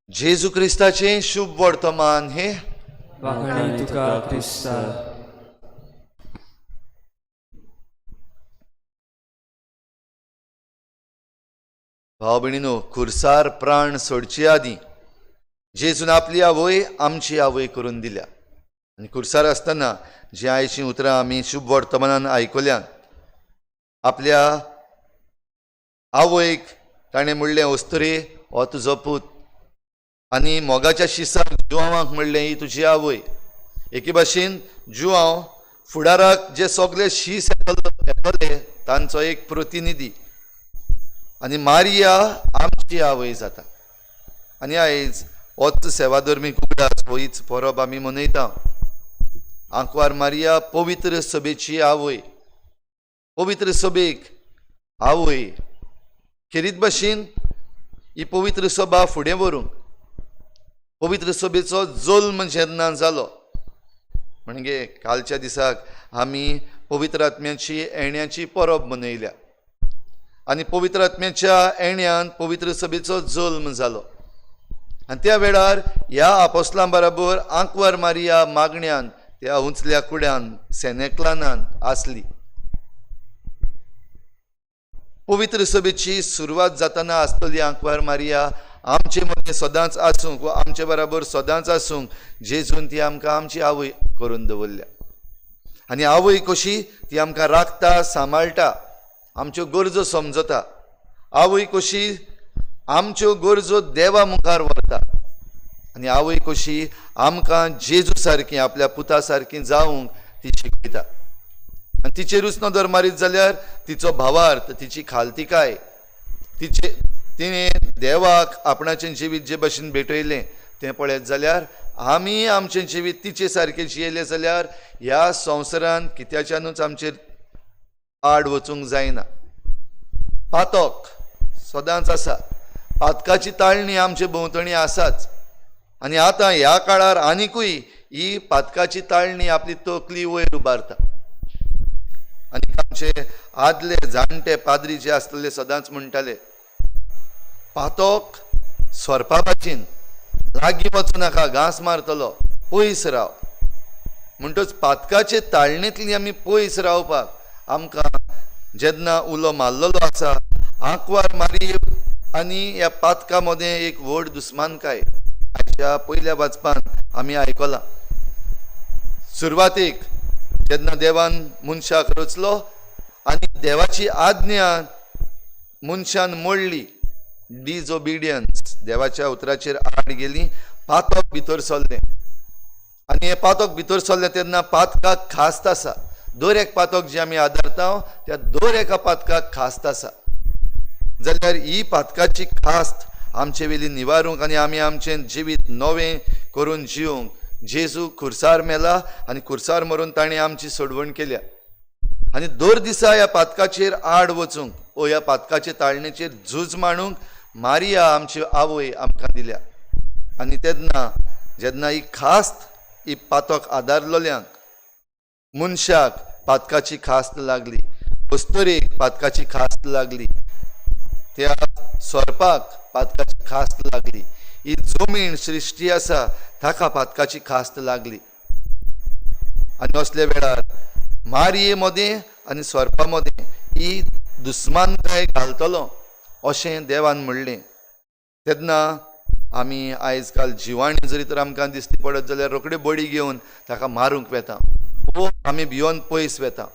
जेजू क्रिस्ताचें शुभ वर्तमान हें. वाखाणी तुका क्रिस्ता. भाव भयणीनो, खुर्सार प्राण सोडचे आदीं जेजून आपली आवय आमची आवय करून दिल्या. आनी खुर्सार आसतना जीं आयचीं उतरां आमी शुभ वर्तमानान आयकल्यात, आपल्या आवयक ताणें म्हणलें, अस्तुरे हो तुजो पूत, आनी मोगाच्या शिसाक जुवांक म्हणलें, ही तुजी आवय. एके भाशेन जुवांव फुडाराक जे सगळे शीस येतले तांचो एक प्रतिनिधी, आनी मारिया आमची आवय जाता. आनी आयज होच सेवाधर्मीक उगडास, होच परब आमी मनयता. आंकवार मारिया पवित्र सभेची आवय, पवित्र सभेक आवय. खेरीत भाशेन ही पवित्र सभा फुडें व्हरूंक पवित्र सभेचो जल्म जेन्ना जालो, म्हणजे कालच्या दिसाक आमी पवित्र आत्म्याची येण्याची परब मनयल्या, आनी पवित्र आत्म्याच्या येण्यान पवित्र सभेचो जल्म जालो. आनी त्या वेळार ह्या आपोस्लां बराबर आंकवार मारिया मागण्यान त्या उंचल्या कुड्यान सेनेक्लानान आसली. पवित्र सभेची सुरवात जातना आसतली आंकवार मारिया आमचे मदीं सदांच आसूंक वा आमचे बराबर सदांच आसूंक जेजून ती आमकां आमची आवय करून दवरल्या. आनी आवय कशी ती आमकां राखता, सांबाळटा, आमच्यो गरजो समजता. आवय कशी आमच्यो गरजो देवा मुखार व्हरता, आनी आवय कशी आमकां जेजू सारकी आपल्या पुता सारकी जावंक ती शिकयता. आनी तिचेरूच नदर मारीत जाल्यार तिचो भावार्थ, तिची खालतिकाय, तिचे तिणें देवाक आपणाचें जिवीत जे भशेन भेटयलें तें पळयत जाल्यार आमी आमचें जिवीत तिचे सारकें जियेलें जाल्यार ह्या संवसारांत कित्याच्यानूच आमचेर आड वचूंक जायना. पातक सदांच आसा, पातकाची ताळणी आमचे भोंवतणी आसाच, आनी आतां ह्या काळार आनिकूय ही पातकाची ताळणी आपली तकली वयर उबारता. आनी आमचे आदले जाणटे पाद्री जे आसलेले सदांच म्हणटाले, पातक सोरपा भाशेन, लागीं वचूं नाका, घांस मारतलो, पयस राव. म्हणटच पातकाचे ताळणेंतली आमी पयस रावपाक आमकां जेन्ना उलो मारलेलो आसा, आंकवार मारी आनी ह्या पातका मदें एक व्हड दुस्मानकाय आयच्या पयल्या वाचपान आमी आयकलां. सुरवातेक जेन्ना देवान मनशाक रचलो आनी देवाची आज्ञा मनशान मोडली, डिजओबिडियन्स, देवाच्या उतराचेर आड गेली, पातक भितर सरलें. आनी हें पातक भितर सरलें तेन्ना पातकाक खास्त आसा. दर एक पातक जें आमी आदारता त्या दर एका पातकाक खास्त आसा. जाल्यार ही पातकाची खास्त आमचे वेली निवारूंक आनी आमी आमचें जिवीत नवें करून जिवंक जेजू खुर्सार मेला आनी खुर्सार मरून ताणें आमची सोडवण केल्या. आनी दर दिसा ह्या पातकाचेर आड वचूंक ओ ह्या पातकाचे ताळणेचेर झूज मांडूंक मारिया आमची आवय आमकां दिल्या. आनी तेन्ना जेन्ना ही खास्त ही पातक आदारलेल्यांक मनशाक पातकाची खास्त लागली, अस्तुरेक पातकाची खास्त लागली, त्या सोरपाक पातकाची खास्त लागली, ही जमीन सृश्टी आसा ताका पातकाची खास्त लागली. आनी असल्या वेळार मारये मदें आनी सोरपा मदें ही दुस्मानकाय घालतलो अशें देवान म्हणलें. तेन्ना आमी आयज काल जिवाणी जरी तर आमकां दिसती पडत जाल्यार रोखडी बडी घेवन ताका मारूंक वेता वो आमी भियोन पयस वेता,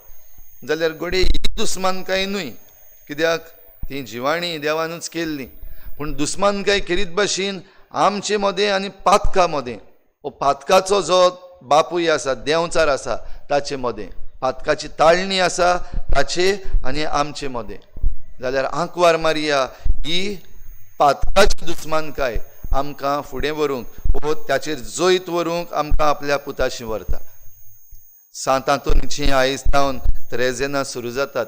जाल्यार घडये ही दुस्मानकाय न्हय, कित्याक ती जिवाणी देवानूच केल्ली. पूण दुस्मानकाय खेरीत भाशेन आमचे मदें आनी पातका मदें, वो पातकाचो जो बापूय आसा, देंवचार आसा, ताचे मदें पातकाची ताळणी आसा ताचे आनी आमचे मदें. जाल्यार आंकवार मारिया ही पातकाची दुस्मानकाय आमकां फुडें व्हरूंक वो ताचेर जैत व्हरूंक आमकां आपल्या पुताशी व्हरता. सांत आंतोनीची आयज सावन त्रेजेनां सुरू जातात.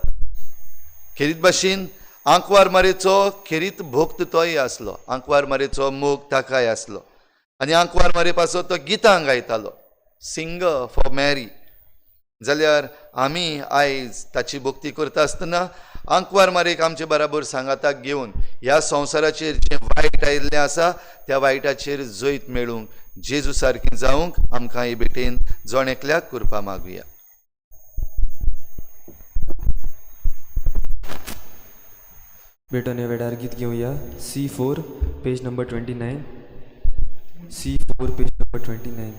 खेरीत भाशेन आंकवार मारेचो खेरीत भक्त तोय आसलो, आंकवार मारेचो मोग ताकाय आसलो, आनी आंकवार मारे पासत तो गितां गायतालो, सिंग फॉर मॅरी. जाल्यार आमी आयज ताची भक्ती करता आसतना आंकवार मारेक आमचे बराबर सांगाताक घेवन ह्या संवसाराचेर जें वायट आयिल्लें आसा त्या वायटाचेर जैत मेळूंक जेजू सारकें जावंक आमकां हे भेटेन जण एकल्याक कृपा मागुया. भेटवणे वेळार गीत घेवया. C4 page number 29. C4 page number 29.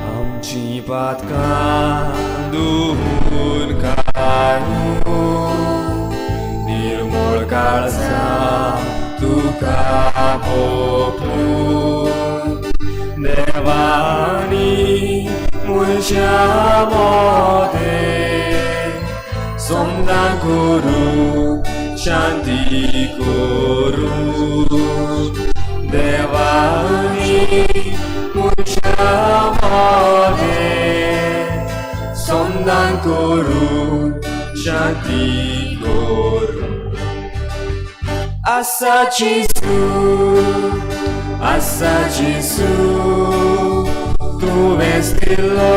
आमची पातकां धुवून काडून निर्मोळ काळजा तुका भोगून देवानी मनशा मोदें समदां करून शांती करून देवानी मनशा मोदें समदां करून शांती करून. आसा जेजू, आसा जेजू, तुवेंच दिलो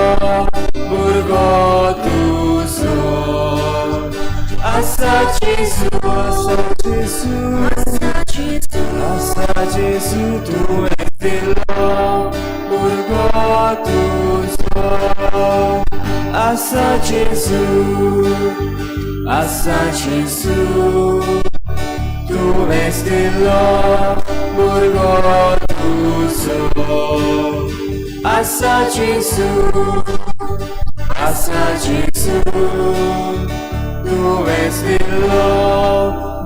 भुरगो तुजो. आसा जेजू, आसा जेजू, आसा जेजू, तुवेंच दिलो भुरगो तुजो. आसा जेजू, आसा जेजू, तुवेंच दिलो भुरगो तुजो. आसा जेजू, आसा जेजू, तुवेंच दिलो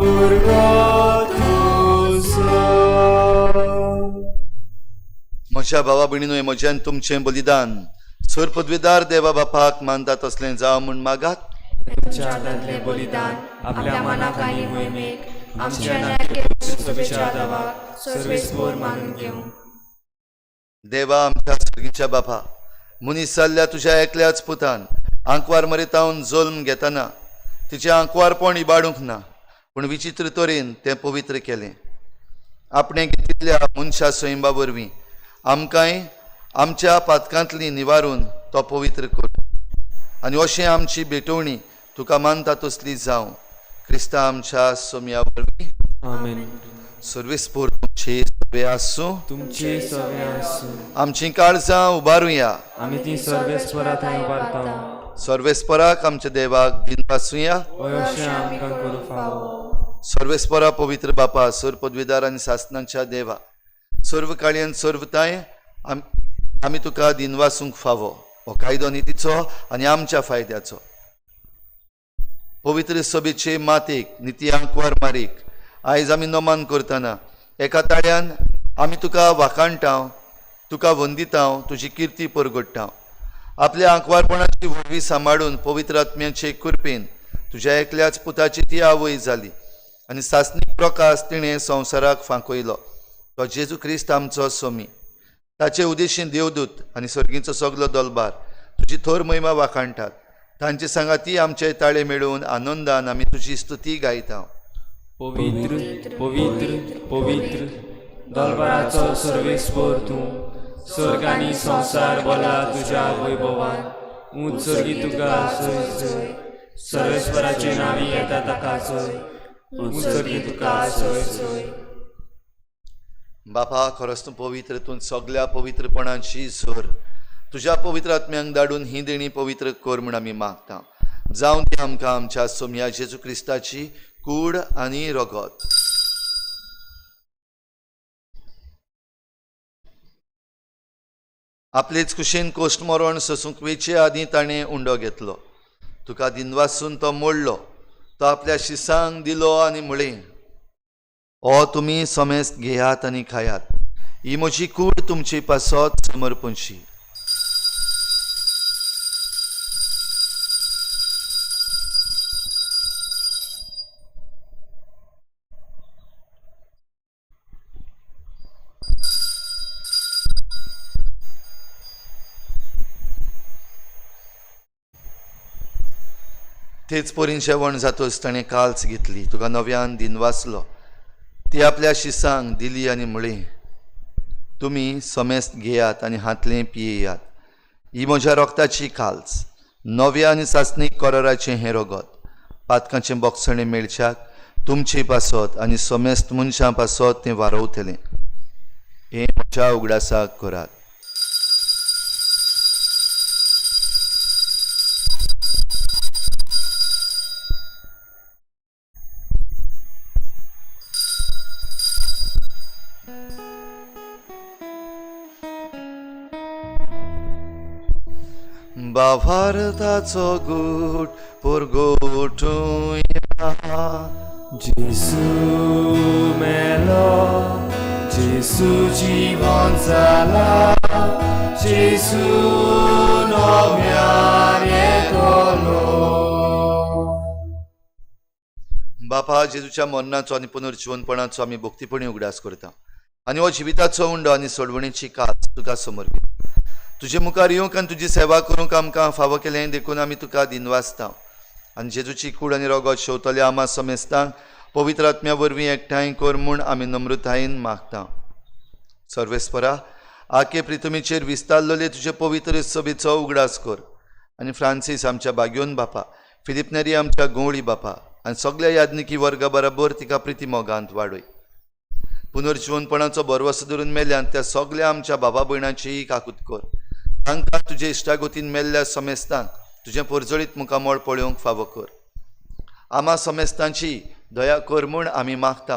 भुरगो तुजो. म्हज्या भावा भयणीनो, म्हज्यान तुमचें बलिदान सर पदवीदार देवा बापाक मानता तसलें जावं म्हूण मागात. तुमच्या हातांतलें बलिदान आपल्या मनाक आनी मोहिमेक आमच्या सभेच्या देवाक सर्वेस्पोर मानून घेवं. देवा आमच्या सर्गीच्या बापा, मनीस जाल्ल्या तुज्या एकल्याच पुतान आंकवार मरेतावन जल्म घेतना तिचें आंकवारपण इबाडूंक ना, पूण विचित्र तरेन तें पवित्र केलें. आपणें घेतिल्ल्या मनशा सैंबा वरवीं आमकांय आमच्या पातकांतली निवारून तो पवित्र करूं आनी अशें आमची भेटवणी तुका मानता तसली जावं, क्रिस्ता आमच्या सोम्या वरवीं. आमेन. सर्वेस्पोर तुमचे सगळे आसूं. तुमचे सगळे आसूं. आमचीं काळजां उबारुया. आमी ती सर्वेस्परा थंय उबारता. सर्वेस्पराक आमच्या देवाक दिनवासुया. अशें आमकां करूं फावो. सर्वेस्परा पवित्र बापा, सर्व पदवीदार आनी सासनांच्या देवा, सर्व काळयन सर्वताय आमी तुका दिनवासूंक फावो. हो कायदो नितीचो आनी आमच्या फायद्याचो. पवित्र सभेचे मातेक निती आंकवार मारीक आयज आमी नमन करतना एका ताळ्यान आमी तुका वाखाणटाव, तुका वंदिताव, तुजी किर्ती परगडटाव. आपल्या आंकवारपणाची व्हडवी सांबाळून पवित्र आत्म्याचे कृपेन तुज्या एकल्याच पुताची ती आवय जाली आनी सासणीक प्रकाश तिणें संवसाराक फांकयलो, तो जेजू क्रिस्त आमचो सोमी. ताचे उदेशीन देवदूत आनी सर्गीचो सगलो दलबार तुजी थोर महिमा वाखाणटात. तांचे सांगाती आमचे ताळे मेळोवन आनंदान आमी तुजी स्तुती गायता. पवित्र पवित्र पवित्र दलबाराचो सर्वेस्पोर तूं, स्वर्ग आनी संवसार भरला तुज्या वैभवान. ऊंच सर्गी तुका सोय सोय, सर्वेस्पराचे नांवी येता ताका सोय, ऊंच सर्गी तुका सोय सोय. बापा, खरोच तूं पवित्र, तूं सगल्या पवित्रपणाची जोर. तुज्या पवित्र आत्म्यांक धाडून ही देणी पवित्र कर म्हूण आमी मागता. जावं ती आमकां आमच्या सोमया जेजू क्रिस्ताची कूड आनी रगत. आपलेच कुशीन कोश्ट मरण सोसूंक वेचे आदीं ताणें उंडो घेतलो, तुका दिनवासून तो मोडलो, तो आपल्या शिसांक दिलो आनी म्हळें, ओ तुमी समेस्त घेयात आनी खायात, ही म्हजी कूड तुमचे पासत समर्पणशी. तेच परीन जेवण जातच ताणें काल्स घेतली, तुका नव्यान दिनवासलो, ती आपल्या शिसांक दिली आनी म्हळें, तुमी समेस्त घेयात आनी हातलें पियेयात, ही म्हज्या रोगताची काल्स, नव्या आनी सासणीक कराराचें हें रगत, पातकांचें बोगसणें मेळच्याक तुमचे पासत आनी समेस्त मनशां पासत तें वारोवतलें. हें म्हज्या उगडासाक करात. भावार्थाचो गूट परगोटुया. जेसू मेलो, जेसू जिवन जाला, जेसू नव्यान येतलो. बापा, जेजूच्या मरणाचो आनी पुनर्जिवनपणाचो आमी भक्तीपणी उगडास करता आनी हो जिविताचो उंडो आनी सोडवणीची कात तुका समर्पीत. तुजे मुखार येवंक आनी तुजी सेवा करूंक आमकां फावो केलें देखून आमी तुका दिनवासता. आनी जेजूची कूड आनी रोगत शेवतले आमा समेस्तांक पवित्र आत्म्या वरवीं एकठांय कर म्हूण आमी नम्रतायेन मागता. सर्वेस्परा, आखे प्रितमीचेर विस्तारलेले तुजे पवित्र सभेचो उगडास कर आनी फ्रांसीस आमच्या बाग्योन बापा, फिलिप नेरी आमच्या गवळी बापा आनी सगल्या याज्ञिकी वर्गा बराबर तिका प्रिती मोगांत वाडय. पुनर्जिवनपणाचो भरवसो धरून मेल्यान त्या सगल्या आमच्या बाबा भयणाचीय काकूत कर. तांकां तुजे इश्टागोतीन मेल्ल्या समेस्तांक तुजें परजळीत मुखामळ पळोवंक फावो कर. आमा समेस्तांची दया कर म्हूण आमी मागता.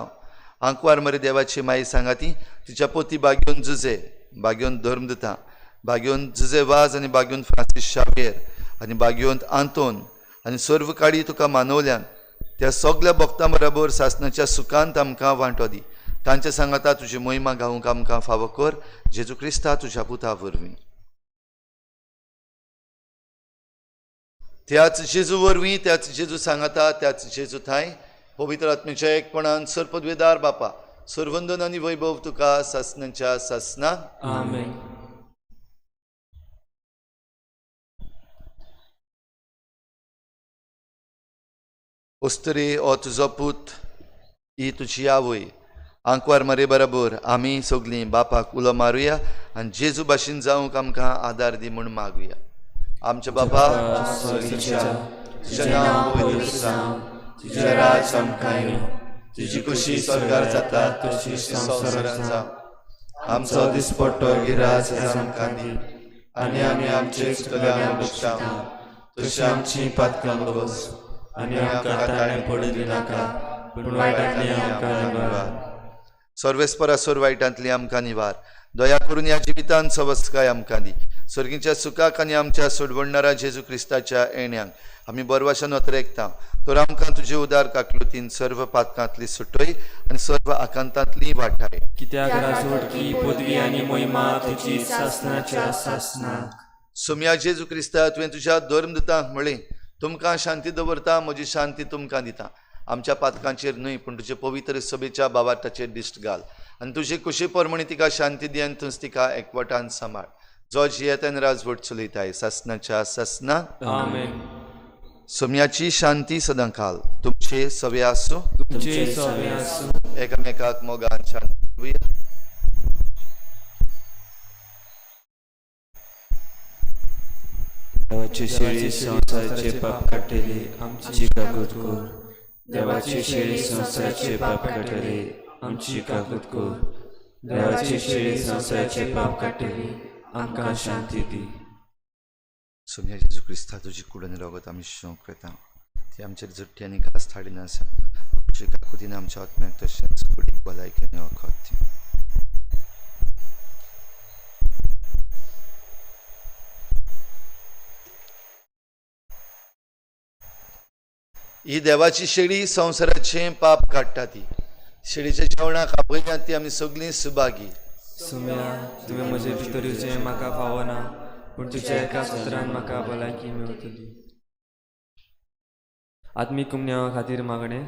आंकवार मरे देवाची माई सांगाती तिच्या पोती बाग्योन जुजे, बाग्योन धर्मदुता, बाग्योन जुजे वाज आनी बाग्योन फ्रांसीस शावेर आनी बाग्योन आंतोन आनी सर्व काडी तुका मानवल्यान त्या सगल्या भक्तां बराबर सासणाच्या सुखांत आमकां वांटो दी. तांचे सांगाता तुजी मोहिमा गावंक आमकां फावो कर. जेजू क्रिस्ता तुज्या पुता वरवीं. त्याच जेजू वरवीं, त्याच जेजू सांगाता, त्याच जेजू थांय पवित्र आत्म्याच्या एकपणान सर्पद्वेदार बापा, सर्वंदन आनी वैभव तुका सासणाच्या सासना. आमेन. ओस्तरे ओ तुजो पूत, ही तुजी आवय, आंकवार मरे बराबर आमी सगलीं बापाक उलो मारुया आनी जेजू भाशेन जावंक आमकां आदार दी म्हूण मागुया. आमच्या बापा, तुजें नांव पवित्र जावं, तुजें राज आमकां येवं, तुजी खुशी स्वर्गार जाता तशी संवसारांत जावं. आमचो दिसपट्टो गिरास आमकां दी आनी आमी आमचे चुकल्यांक बक्षता तशी आमची पातकां बस आनी आमकां ताणें पडूं दिनाका, पूण वायटांतली आमकां निवार. सर्वेस्परा सोर वायटांतली आमकां निवार. दया करून ह्या जिवितान सवस्काय आमकां दी. सर्गीच्या सुखाक आनी आमच्या सोडवणणारा जेजू क्रिस्ताच्या येण्याक आमी बरवाशान अतरेकता. तर आमकां तुजे उदार काकलुतीन सर्व पातकांतली सुटय आनी सर्व आकांतांतली वाटाय. कित्याक राजवटकी पदवी आनी मोहिमा तुजी सासणाच्या सासणाक. सोम्या जेजू क्रिस्ता, तुवें तुज्या धर्मदुतांक म्हळें, तुमकां शांती दवरता, म्हजी शांती तुमकां दिता. आमच्या पातकांचेर न्हय पूण तुजे पवित्र सभेच्या बाबाटाचेर दिश्ट घाल आनी तुजे कुशी प्रमाणे तिका शांती दी आनी तूंच तिका एकवटान सांबाळ. जो जियेतान राजवट चलयताय सासणाच्या सासना. आमेन. सोम्याची शांती सदांकाल तुमचे सवे आसूं. तुमचे सवे आसूं. एकामेकाक मोगान शांती दिवया. देवाची शेळी संवसाराचे पाप काडटली, आमची काकूत कर. देवाची शेळी संवसाराचे पाप काडटली, आमची काकूत कर. देवाची शेळी संवसाराचे पाप काडटली, आमकां शांती दी. सोम्या जेजू क्रिस्ता, तुजी कूड आनी रगत आमी शोंक वेता, ती आमचेर झुट्टी आनी घास हाडिनासा. तुजी काकुतीन आमच्या आत्म्याक तशेंच कुडीक भलायकी आनी वखद दी. ही देवाची शेळी संवसाराचें पाप काडटा. ती शेळीच्या जेवणाक आपयल्या ती आमी सगळीं सुभागी. सुम्या, तुवें म्हजे भितर येवचें म्हाका फावना, पूण तुज्या एका सत्रान म्हाका भलायकी मेळटली. आत्मीक उमन्या खातीर मागणें.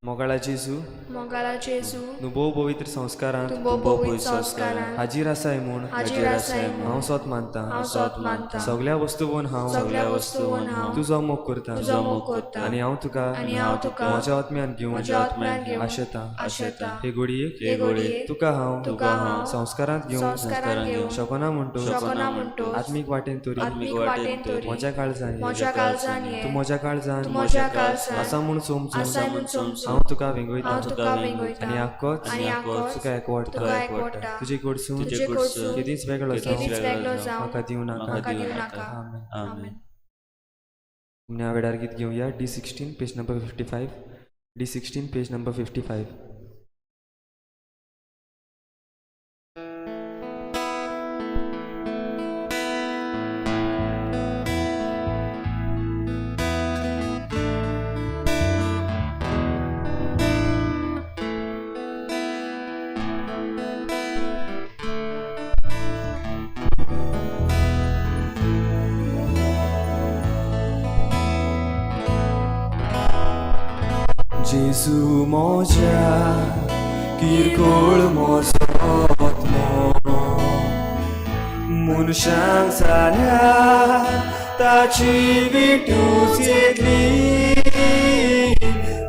मोगाळा जेजू, मोगाळा जेजू, तूं भोव पवित्र संस्कारांत, तूं भोव पवित्र संस्कारांत हाजीर आसाय म्हूण, हाजीर आसाय म्हूण हांव सोत मानता. हांव सोत मानता. सगल्या वस्तूवन हांव, सगल्या वस्तूवन हांव तुजो मोग करता, तुजो मोग करता. आनी हांव तुका, आनी हांव तुका म्हज्या आत्म्यान घेवन, म्हज्या आत्म्यान घेवन आशेता. आशेता. हे घडयेक, हे घडयेक तुका हांव, तुका हांव संस्कारांत घेवन, संस्कारांत घेवन शकना म्हणटो, शकना म्हणटो, आत्मीक वाटेन तरी, आत्मीक वाटेन तरी, म्हज्या काळजान, म्हज्या काळजान ये, तूं म्हज्या काळजान, तूं म्हज्या काळजान आसा म्हूण समजून, आसा म्हूण समजून, हांव तुका वेंगयता, हांव तुका वेंगयता, आनी आक्कोच, आनी आक्कोच तुका एकवटता, तुका एकवटता, तुजे कडसून, तुजे कडसून केदींच वेगळो केदींच वेगळो जावं म्हाका दिवं नाका. म्हाका दिवं नाका. आमेन. आमेन. ह्या वेळार गीत घेवया. D16 page number 55. D16 page number 55. जेजू म्हज्या किरकोळ म्हजो आत्मो मनशांक जाल्यार ताची विटूच येतली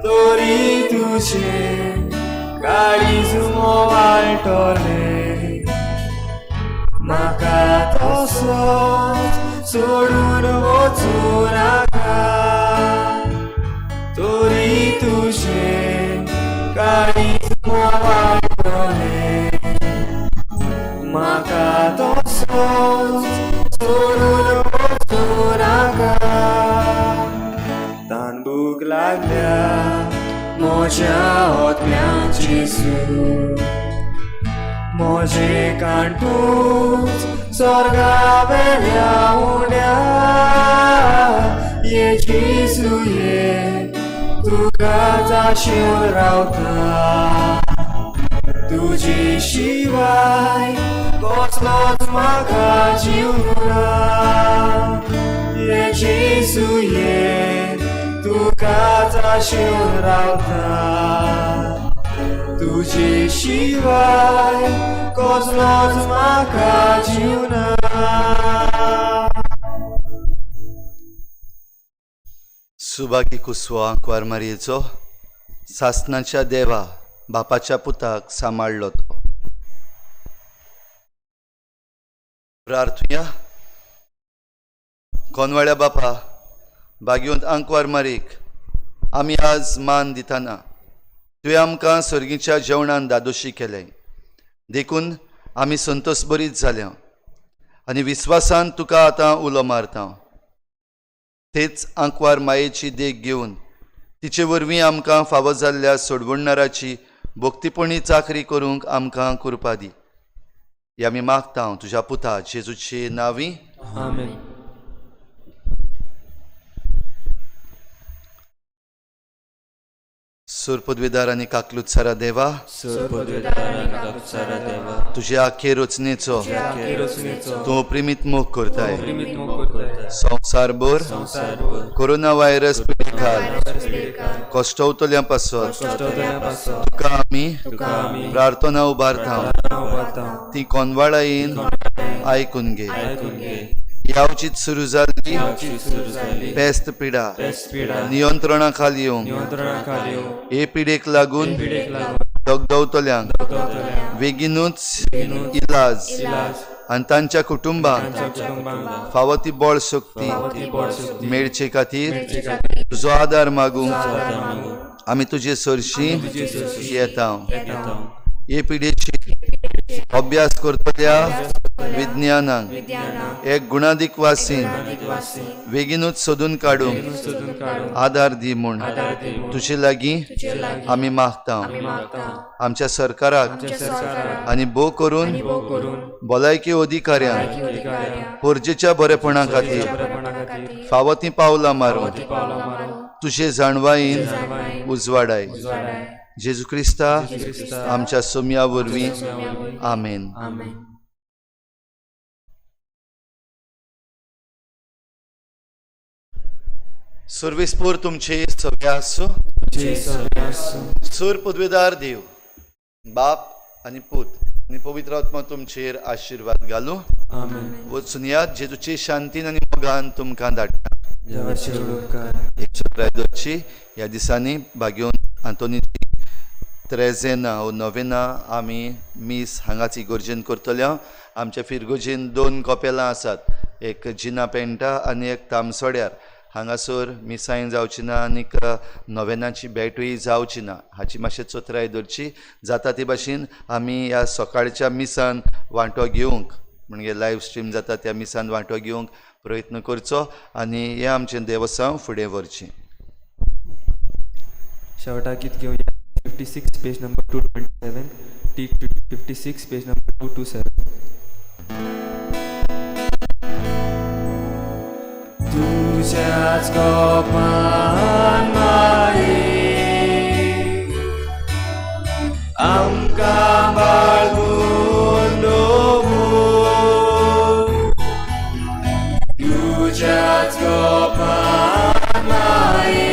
तरी तुजें काळीज मोवाळटलें म्हाका तसोच सोडून वचूं नाका तरी तुजें काळीज मोवाळटलें म्हाका तसोच सोडून वचूं नाका तानभूक लागल्या म्हज्या आत्म्याक जेजू म्हजें कांटूच स्वर्गा वेल्या उण्या ये जेजू ये तुकाच आशेवन रावता तुजे शिवाय कसलोच म्हाका जीव ना ये जेजू ये तुकाच आशेवन रावता तुजे शिवाय कसलोच म्हाका जीव ना. सुभागी कुसवा आंकवार मारयेचो सासनाच्या देवा बापाच्या पुताक सांबाळ्ळो तो. प्रार्थुया. कोनवाळ्या बापा भाग्यवंत आंकवार मारीक आमी आज मान दितना तुवें आमकां सर्गीच्या जेवणान दादोशी केलें देखून आमी संतोश बरीच जाल्या आनी विस्वासान तुका आतां उलो मारता. तेच आंकवार मायेची देख घेवन तिचे वरवीं आमकां फावो जाल्ल्या सोडवणणाराची भक्तीपणी चाकरी करूंक आमकां कृपा दी. हे आमी मागता तुज्या पुता जेजूचे नांवी. आमेन. सूर पदवेदार आनी काकलूत सारा देवा तुजे आखे रचनेचो तूं प्रेमीत मोग करताय. संवसारभर कोरोना व्हायरस पिडेखाल कश्टवतल्या पासत तुका आमी प्रार्थना उबारता ती कोनवाळायेन आयकून घे. यावचीत सुरू जाल्ली पेस्त पिडा नियंत्रणा खाल येवंक हे पिडेक लागून दगदवतल्यांक बेगीनूच इलाज आनी तांच्या कुटुंबांक फावो ती बळ शक्ती मेळचे खातीर तुजो आदार मागूंक आमी तुजे सरशी येता. हे पिडेची अभ्यास करतल्या विज्ञानाक एक गुणादीक वासीन बेगीनूच सोदून काडूंक आदार दी म्हूण तुजे लागीं आमी मागता. आमच्या सरकाराक आनी भोव करून भलायकी अधिकाऱ्यांक गरजेच्या बरेपणा खातीर फावो तीं पावलां मारून तुजे जाणवायेन उजवाडाय. जेजू क्रिस्ता आमच्या सोम्या वरवीं. आमेन. सर्वेस्पोर तुमचे सगळे आसूं. सूर पदवेदार देव बाप आनी पूत आनी पवित्र आत्मा तुमचेर आशिर्वाद घालूं. वचून यात जेजूचे शांतीन आनी मोगान तुमकां धाडटा. एक चत्राय दवरची. ह्या दिसांनी भाग्यवंत आंतोनीची त्रेजेना ओ नोवेना आमी मीस हांगाच इगोर्जेन करतले. आमच्या फिरगोजेन 2 कपेलां आसात, एक जिना पेंटा आनी एक तामसोड्यार. हांगासर मिसांय जावची ना आनीक नोवेनाची भेटूय जावची ना, हाची मातशी चत्राय दवरची. जाता ते भाशेन आमी ह्या सकाळच्या मिसान वांटो घेवंक म्हणजे लायव स्ट्रीम जाता त्या मिसान वांटो घेवंक प्रयत्न करचो आनी हें आमचें देवस्तांव फुडें व्हरचें. शेवटाक गीत घेवया. 56 page number 227 T 56 page number 227. तुझ्याच गोपान माये आमकां बाळगून दवर. तुझ्याच गोपान माये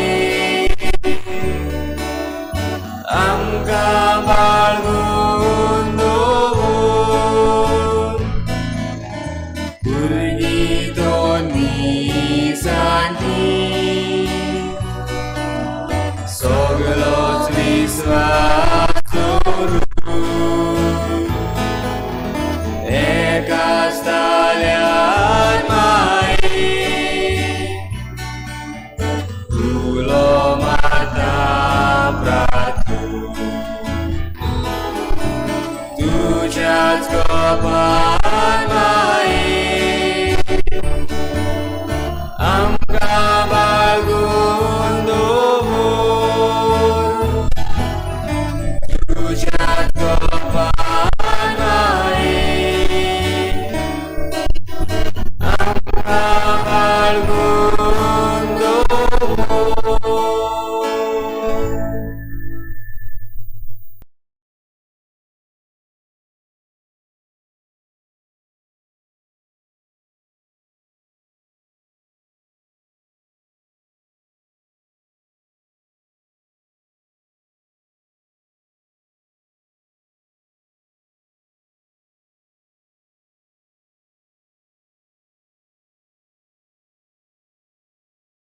सगलोच विस्वास.